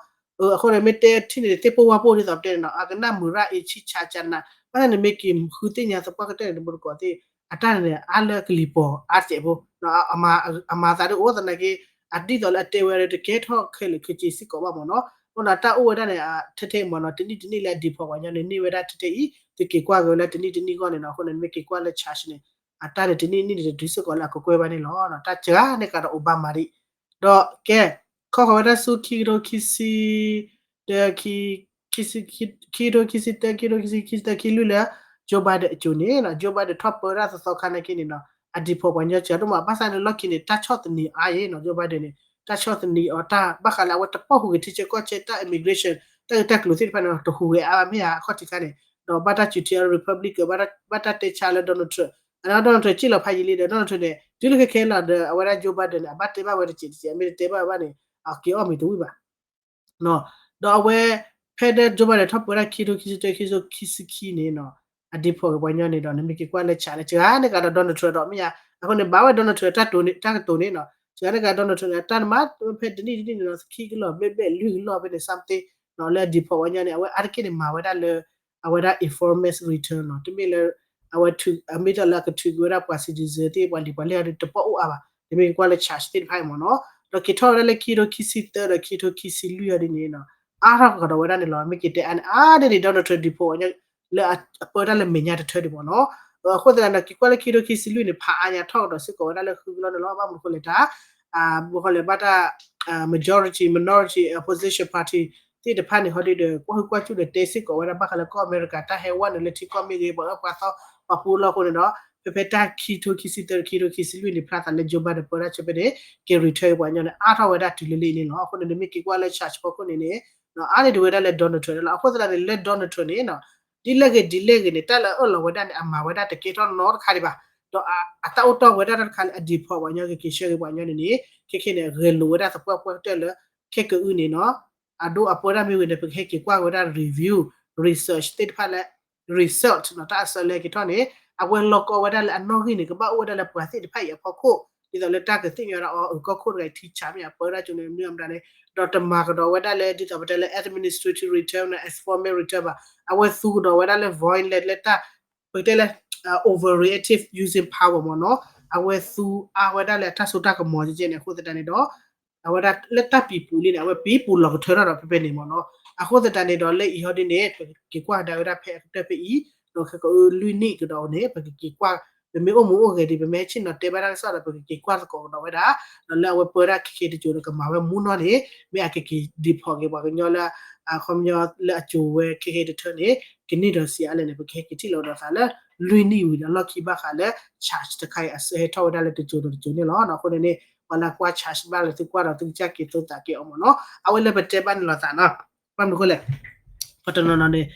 အဃိန့ၣ် မ့ၢ်တဲထံၣ်န့ၣ် သ့ၣ်ပိၢ်ဝါပိၢ်ဒ်သိးပတဲန့ၣ်နီၤ အကနၣ်မုာ်ရၣ်အ့ၣ်ဆံၣ်ဆါကနၣ် ဘၣ်ဆၣ်န့ၣ်မ့ၢ်က့ၤဃုသ့ၣ်ညါသပှၢ်ကတၢၢ်န့ၣ် တမူတကိးသ့ၣ် အတၢ်န့ၣ်န့ၣ် အါလၢကလံၤပီၤအါစဲးဖိ အမၤသးဒ်အိၣ်သနာ်က့ အဒ်သိးလၢအတဲဝဲဒီး တကဲထီၣ်ခဲလၢာ်ခဲဆ့စ့ၢ်ကီးဘၣ်မ့ၢ်နီၤ. အဃိန့ၣ် တၢ်အိၣ်ဝဲဒၣ်န့ၣ် ထဲထဲအံၤမ့ၢ်နီၤ တနံၣ်တနံၣ်လၢအဒံးဖီၣ်ပှၤညီန့ၣ် န့ၢ်ဝဲဒၣ်ထဲထဲအံၤ သုက့ၤကွၢ်က့ၤဝဲလၢတနံၣ်တနံၣ်အဂီၢ်န့ၣ်နီၤ. အဃိန့ၣ် မ့ၢ်က့ၤကွၢ်လၢ charge န့ၣ် အတၢ်န့ၣ် တနံၣ်နံၣ်န့ၣ် တတုၤစ့ၢ်ကီးလၢအကကွဲၢ်ဘၣ်န့ၣ်လီၤ. တၢ်စှၤန့ၢ်ကဒီးအိၣ်ဘၣ်မးဒံး ဒီးကဲ ခီဃီၤဝဲဒၣ်ဆူခံကထိခံဆံ တ ခံကထိခံဆံတၢ ခံကထိခံဆံ ခံဆံတၢ ခံဆံလွံၢ်လၢ Joe Biden အစိၤန့ၣ်နီၤ Joe Biden ထီၣ်ပၢဒၣ်သီသီခါနာ်က့န့ၣ်နီၤ အဒံးဖီၣ်ပှၤညီစှၤဒိၣ်မး ဘၣ်ဆၣ်န့ၣ် လီၢ်ခံန့ၣ် တၢ်ဆီၣ်သနံးအါအံၤနီၤ Joe Biden န့ၣ် တၢ်ဆီၣ်သနံးအီၤတၢ် ဘၣ်ဃးလၢအဝဲတပီၢ်ဟူးဂဲၤထံဆၢကီၢ်ဆၢ တၢ် immigration တၢ်ဂ့ၢ်တၢ်ကျိၤသ့ၣ်တဖၣ်န့ၣ် တဟူးဂဲၤအါဘၣ်မ့ၢ်ဧါ အခီၣ်ထံးခါန့ၣ် ဒီးဘၣ်တၢ်စူၤထံအီၤ Republican ဘၣ်တၢ်တဲဆါလၢ Donald Trump အန့ၣ် Donald Trump စံၣ်လီၤဖးယံာ်လံဒီး Donald Trump န့ၣ် တုၤလၢခဲခဲလီၤဒီး အဝဲဒၣ် Joe Biden န့ၣ် အဘၣ်တဲဘၣ်ဝဲတစဲးတစဲး အမ့ၢ်တတဲဘၣ်ဝဲဘၣ်န့ၣ် အက့ၤအီၣ်မ့ၤတဝံၣ်ဘၣ် ဒီးအဝဲ ဖဲဒၣ် Joe Biden ထီၣ်ပၢဝဲဒၣ်ခံကထိခံဆံတၢ ခံကထိခံဆံခံန့ၣ်နီၤ အဒံးဖီၣ်က့ၤပှၤညီန့ၣ်ဒီး နမ့ၢ်က့ၤကွၢ်လၢ charge န့ၣ် စှၤန့ၢ်ကဒီး Donald Trump ဒီးမ့ၢ်ဧါ အဃိန့ၣ် ဘၣ်ဝဲ Donald Trump တၢ်ကတိၤန့ၣ်နီၤ စှၤန့ၢ်ကဒီး Donald Trump န့ၣ် တၢ်နမၤဖဲတနံၣ်တနံၣ်န့ၣ်နီၤ ခံကလီၢ်ဘျဲၣ်ဘျဲၣ်လွံၢ်ကလီၢ်ဖဲန့ၣ် something နီၤ လၢအဒံးဖီၣ်ပှၤညီန့ၣ် အဝဲအါတက့ၢ်န့ၣ် မၤဝဲဒၣ်လၢ အဝဲဒၣ် informal return နီၤ တမ့ၢ်လၢ အဝဲထုး အမ့ၢ်တၢ်လၢအကထုးက့ၤဝဲဒၣ်ပှၤ citizen သ့ၣ် ပှၤလံာ်ပှၤလဲၢ်အီၤဒီး တပီၢ်အိၣ်အါဘၣ် တမ့ၢ်က့ၤကွၢ်လၢ charge သ့ၣ်တဖၣ်အံၤမ့ၢ်နီၤ ဒီးက့ၤထီၣ်ဝဲဒၣ်လၢခံကထိခံဆံတၢ ဒီးခံကထိခံဆံလွံၢ်အီၤဒ်န့ၣ်နီၤ အါထီၣ်ကဒီးဝဲဒၣ်န့ၣ်လီၤ မ့ၢ်က့ၤတဲအါန့ၢ်အါန့ၢ်န့ၣ် Donald Trump ဒံးဖီၣ်ဝဲ လၢအပၢတၢ်လၢမဲာ်ညါတထၢဒံးမ့ၢ်နီၤ အဃိသတးန့ၣ် က့ၤကွၢ်လၢခံကထိခံဆံလွံၢ်န့ၣ် ဖးအါညါထီၣ်ကဒီးစ့ၢ်ကီးဝဲဒၣ်လၢဃုကလီၢ်န့ၣ်လီၤ ဘၣ်မနုၤအဃိလဲၣ်တၢ် ဘၣ်ဃိလဲၣ် ဘၣ်တၢ် majority minority opposition party သ့ၣ်တဖၣ်န့ၣ် ဟီဒ်ဒီး ကွၢ်ဟုၣ်ကွၢ်စူၣ်ဒီးတဲစ့ၢ်ကီးဝဲဒၣ် ဘၣ်ဃးလၢကီၢ်အမဲရကၤ တၢ်ဟဲဝဲနုာ်လၢထံကီၢ်မ့ၢ်ဂ့ၤ ပှၤအၢပှၤသီ ပှၤပူၤလီၢ်အဃိန့ၣ်ဒီး ဖဲဖဲတၢ်ခံကထိခံဆံတၢ ခံကထိခံဆံလွံၢ်န့ၣ် ဖျါသးလၢ Joe Biden ပၢတၢ်ဆၢဖဲန့ၣ် က့ၤ return ပှၤညီန့ၣ် အါထီၣ်ဝဲဒၣ်တုၤလၢလံန့ၣ်လီၤ. အဃိန့ၣ် နမ့ၢ်က့ၤကွၢ်လၢ charge ဖီခိၣ်န့ၣ်န့ၣ် အါန့ၢ်ဒံးဝဲဒၣ်လၢ Donald Trump န့ၣ်လီၤ. အဃိသတးန့ၣ် လၢ Donald Trump န့ၣ် ဒ်လဲၣ်ဂ့ၤဒ်လဲၣ်ဂ့ၤန့ၣ် တၢ်လၢအအၢၣ်လီၤဝဲဒၣ်န့ၣ် အမၤဝဲဒၣ်တကဲထီၣ်နီတခါဒံးဘၣ်. ဒီးအတၢ်အိၣ်တီၢ်ဝဲဒၣ်တၢ်တခါလၢအဒံးဖီၣ်ပှၤညီ ကက့ၤဆှၢက့ၤပှၤညီန့ၣ်န့ၣ် ခဲခဲန့ၣ် ဂဲၤလိာ်ဝဲဒၣ်သပှၢ်ပှၢ်ကတၢၢ်လၢ ခဲကအုန့ၣ်နီၤ အဒိအပၢတၢ်မ့ၢ်ဝံၤန့ၣ် ပကဟဲက့ၤကွၢ်က့ၤဝဲဒၣ် review research သ့ၣ်တဖၣ်လၢ result နီၤ တၢ်အဆၢလၢက့ၤထီၣ်န့ၣ် အဝဲလီၤကီဝဲဒၣ်လၢအနီၣ်ဂံၢ်န့ၣ် ကဘၣ်အိၣ်ဝဲဒၣ်လၢပှၤသ့ၣ်တဖၣ်အံၤအဖီခိၣ် ဒ်သိးလၢတၢ်ကသ့ၣ်ညါဝဲဒၣ်အီၤ အကီၢ်ခိၣ်တဂၤအံၤ ထံဆးမ့ၢ်အပၢတၢ်ကၠိန့ၣ် မနုၤအမတၤန့ၣ် ဒီးတမၤကဒီးဝဲဒၣ်လၢ ဒ်သိးပတဲလၢ administrative return န့ၣ် informal return ဘၣ် အဝဲသူကဒီးဝဲဒၣ်လၢ violence လၢတၢ် ပကတဲလၢ overreactive using power မ့ၢ်နီၤ အဝဲသူအါဝဲဒၣ်လၢအတၢ်စိတၢ်ကမီၤကဲကဲန့ၣ် အဃိသတးန့ၣ်ဒီး အဝဲဒၣ်လၢတၢ်ပံၤပူၤလံန့ၣ် အဝဲပံၤပူၤလီၤကထၢထီၣ်ဒီးဖဲဖဲန့ၣ်မ့ၢ်နီၤ အဃိသတးန့ၣ်ဒီး လၢအံၤဟီဒ်န့ၣ် ပက့ၤကွၢ်ကဒါဝဲဒၣ်ဖဲအကတၢၢ်ဖဲအံၤ ဒီးခဲကအုလွံၢ်နံၣ်ကဒီးန့ၣ် ပကက့ၤကွၢ် ပမ့ၢ်အိၣ်မူအိၣ်ဂဲၤဒံး ပမ့ၢ်ဟဲဆ့ၣ်နီၤတဲဘၣ်တၢ်ကစီၣ်ဒီး ပကက့ၤကွၢ်သကိးကဒီးဝဲဒၣ် ဒီးလၢအဝဲပၢဒၣ်ခဲခဲတကၠိၤဒီး ကမၤဝဲမူနီၢ်န့ၣ် မ့ၢ်အကက့ၤဒံးဖီၣ်က့ၤပှၤကညီလၢ အခီပညီလၢအစိၤဝဲခဲခဲတထၢန့ၣ် ကန့ၢ်ဒီးစံးအါလဲၣ်န့ၣ် ပကဟဲက့ၤထံၣ်လိာ်ဒီးသးလၢ လွံၢ်နံၣ်ဝံၤဒီးလီၢ်ခံဘၣ်ဃးလၢ charge တခါအံၤအဆၢဟဲထီၣ်ဝဲဒၣ်လၢတကၠိၤဒီးတကၠိၤန့ၣ်လီၤ. အဃိန့ၣ်န့ၣ် ပှၤလၢကွၢ် charge ဘၣ်လၢသုကွၢ်ဒီးသုကစၢ်က့ၤသုသးက့ၤအီၤမ့ၢ်နီၤ အဝဲလၢပတဲဘၣ်န့ၣ်လိာ်သးနီၤ ဘၣ်မနုၤအဃိလဲၣ် ပှၤတနီၤနီၤန့ၣ်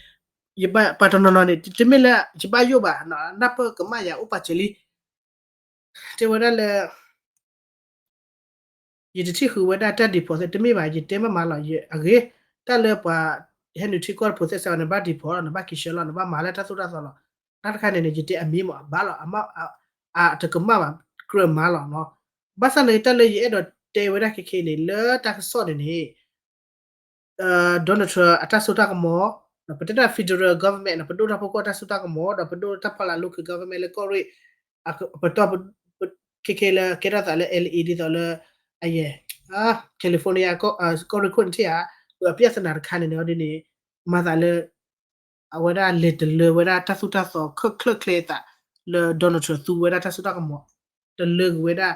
ယဘၣ် ပှၤတနီၤနီၤန့ၣ် တမ့ၢ်လၢ ယဘၣ်ယိၣ်ဘၣ် နၢ်ပၢၢ်ကမၣ်ယၤအိၣ်ပာ်စၢၤလံ တဲဝဲဒၣ်လၢ ယတထံၣ်ဃုာ်ဝဲဒၣ်တၢ်ဒံးဖီၣ်သ့ တမ့ၢ်ဘၣ် ယတဲမ့ၢ်မးလီၤ အဂ့ၤ တၢ်လၢပှၤ ဟဲနုာ်ထံကီၢ်တဖိးသဲစးအီၤ နဘၣ်ဒံးဖီၣ်လီၤ နဘၣ်က့ၤဆှၢလီၤ နဘၣ်မၤလၢတၢ်သိၣ်တၢ်သီလီၤ တၢ်တခါန့ၣ်န့ၣ် ယတဲအမ့ၢ်မး အဘၣ်လီၤ အတကမၣ်ဘၣ် ကြၢးမၤလီၤနီၤ ဘၣ်ဆၣ်န့ၣ် တၢ်လၢယအဲၣ်ဒိးတဲဝဲဒၣ်ခဲခဲန့ၣ် လၢတၢ်ကစီၣ်န့ၣ်န့ၣ် Donald Trump အတၢ်စိတၢ်ကမီၤ ပတဲဒၣ် federal government နီၤ ပဒိၣ်တၢ်ဖီခိၣ်အတၢ်စိတၢ်ကမီၤ ဒီးပဒိၣ်တၢ်ဖီလာ် local government လၢကီၢ်ရ့ၣ် ပတီၢ် ခဲခဲလၢကဲထီၣ်သးလၢ L A ဒ်သိးလၢ အယဲၢ် California ကီၢ်ရ့ၣ်ခိၣ်န့ၣ်ထံၣ်ဧါ အပြဿနာတခါန့ၣ်န့ၣ် ဒ်န့ၣ် မၤသးလၢ အဝဲဒၣ်လဲၤတလၢဝဲဒၣ်တၢ်သူၣ်တၢ်သီ ချၢၣ်ချၢၣ်ချဲအသး လၢ Donald Trump သူဝဲဒၣ်တၢ်စိတၢ်ကမီၤ တလၢက့ၤဝဲဒၣ်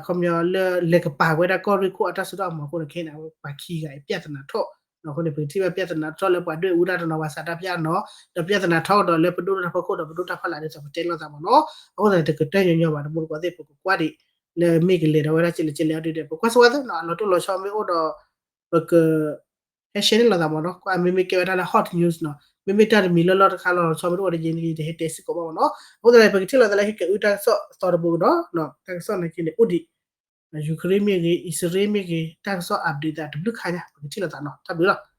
ခီပညီလၢလဲၤကပၤဝဲဒၣ်ကီၢ်ရ့ၣ်ခိၣ်အတၢ်စိတၢ်ကမီၤအဃိန့ၣ် ခဲအံၤန့ၣ် အဝဲပှၤခံဂၤအံၤ ပြဿနာထီၣ် အဃိန့ၣ် ပကထံၣ်ဘၣ်ပြဿနာထီၣ်လၢပှၤဒွဲၣ်အူတၢ်တနီၤ ပှၤစးတၢ်ပျၢ်တနီၤ ဒီးပြဿနာထီၣ်ကဒီးလၢပဒိၣ်တၢ်ဖီခိၣ်ဒီးပဒိၣ်တၢ်ဖီလာ်ဒ်သိးပတဲလိာ်သးမ့ၢ်နီၤ အဃိသတးန့ၣ် တကတၢၢ်ညီညီဘၣ် တမူတကိးသ့ၣ် ပကကွၢ်ဒံး လၢမ့ၢ်ကလဲၤဒီးဝဲဒၣ်ကလဲၤကလဲၤအီၤဒ်ဒီး ပကွၢ်ဆိဝဲသ့ၣ်နီၤ အလီၤတိၢ်လီၤဆီမ့ၢ်အိၣ်ဒီး ပက ဟဲ share န့ၢ်လိာ်သးမ့ၢ်နီၤ, ကွၢ်မ့မ့ၢ်ကဲဝဲဒၣ်လၢ hot news နီၤ, မ့မ့ၢ်တၢ်တမံၤလၢလီၢ်တခါလီၤဆီမ့ၢ်တအိၣ်ဒီးယဲန့ၣ် ယတဟဲတဲစ့ၢ်ကီးဘၣ်မ့ၢ်နီၤ. အဃိသတးန့ၣ် ပကထံၣ်လိာ်သးလၢဟံၣ်ကအုတၢ်ကစီၣ်သီတဘိကဒီး, တၢ်ကစီၣ်နာ်က့န့ၣ် အိၣ်ဒံး, ယူၤခရ့ၣ်မ့ၢ်ဂ့ၤ, အံၣ်စရ့လးမ့ၢ်ဂ့ၤ, တၢ်ကစီၣ် update သးတဘျုးခါညါ ပကထံၣ်လိာ်သးနီၤ, တၢ်ဘျုးလီၤ.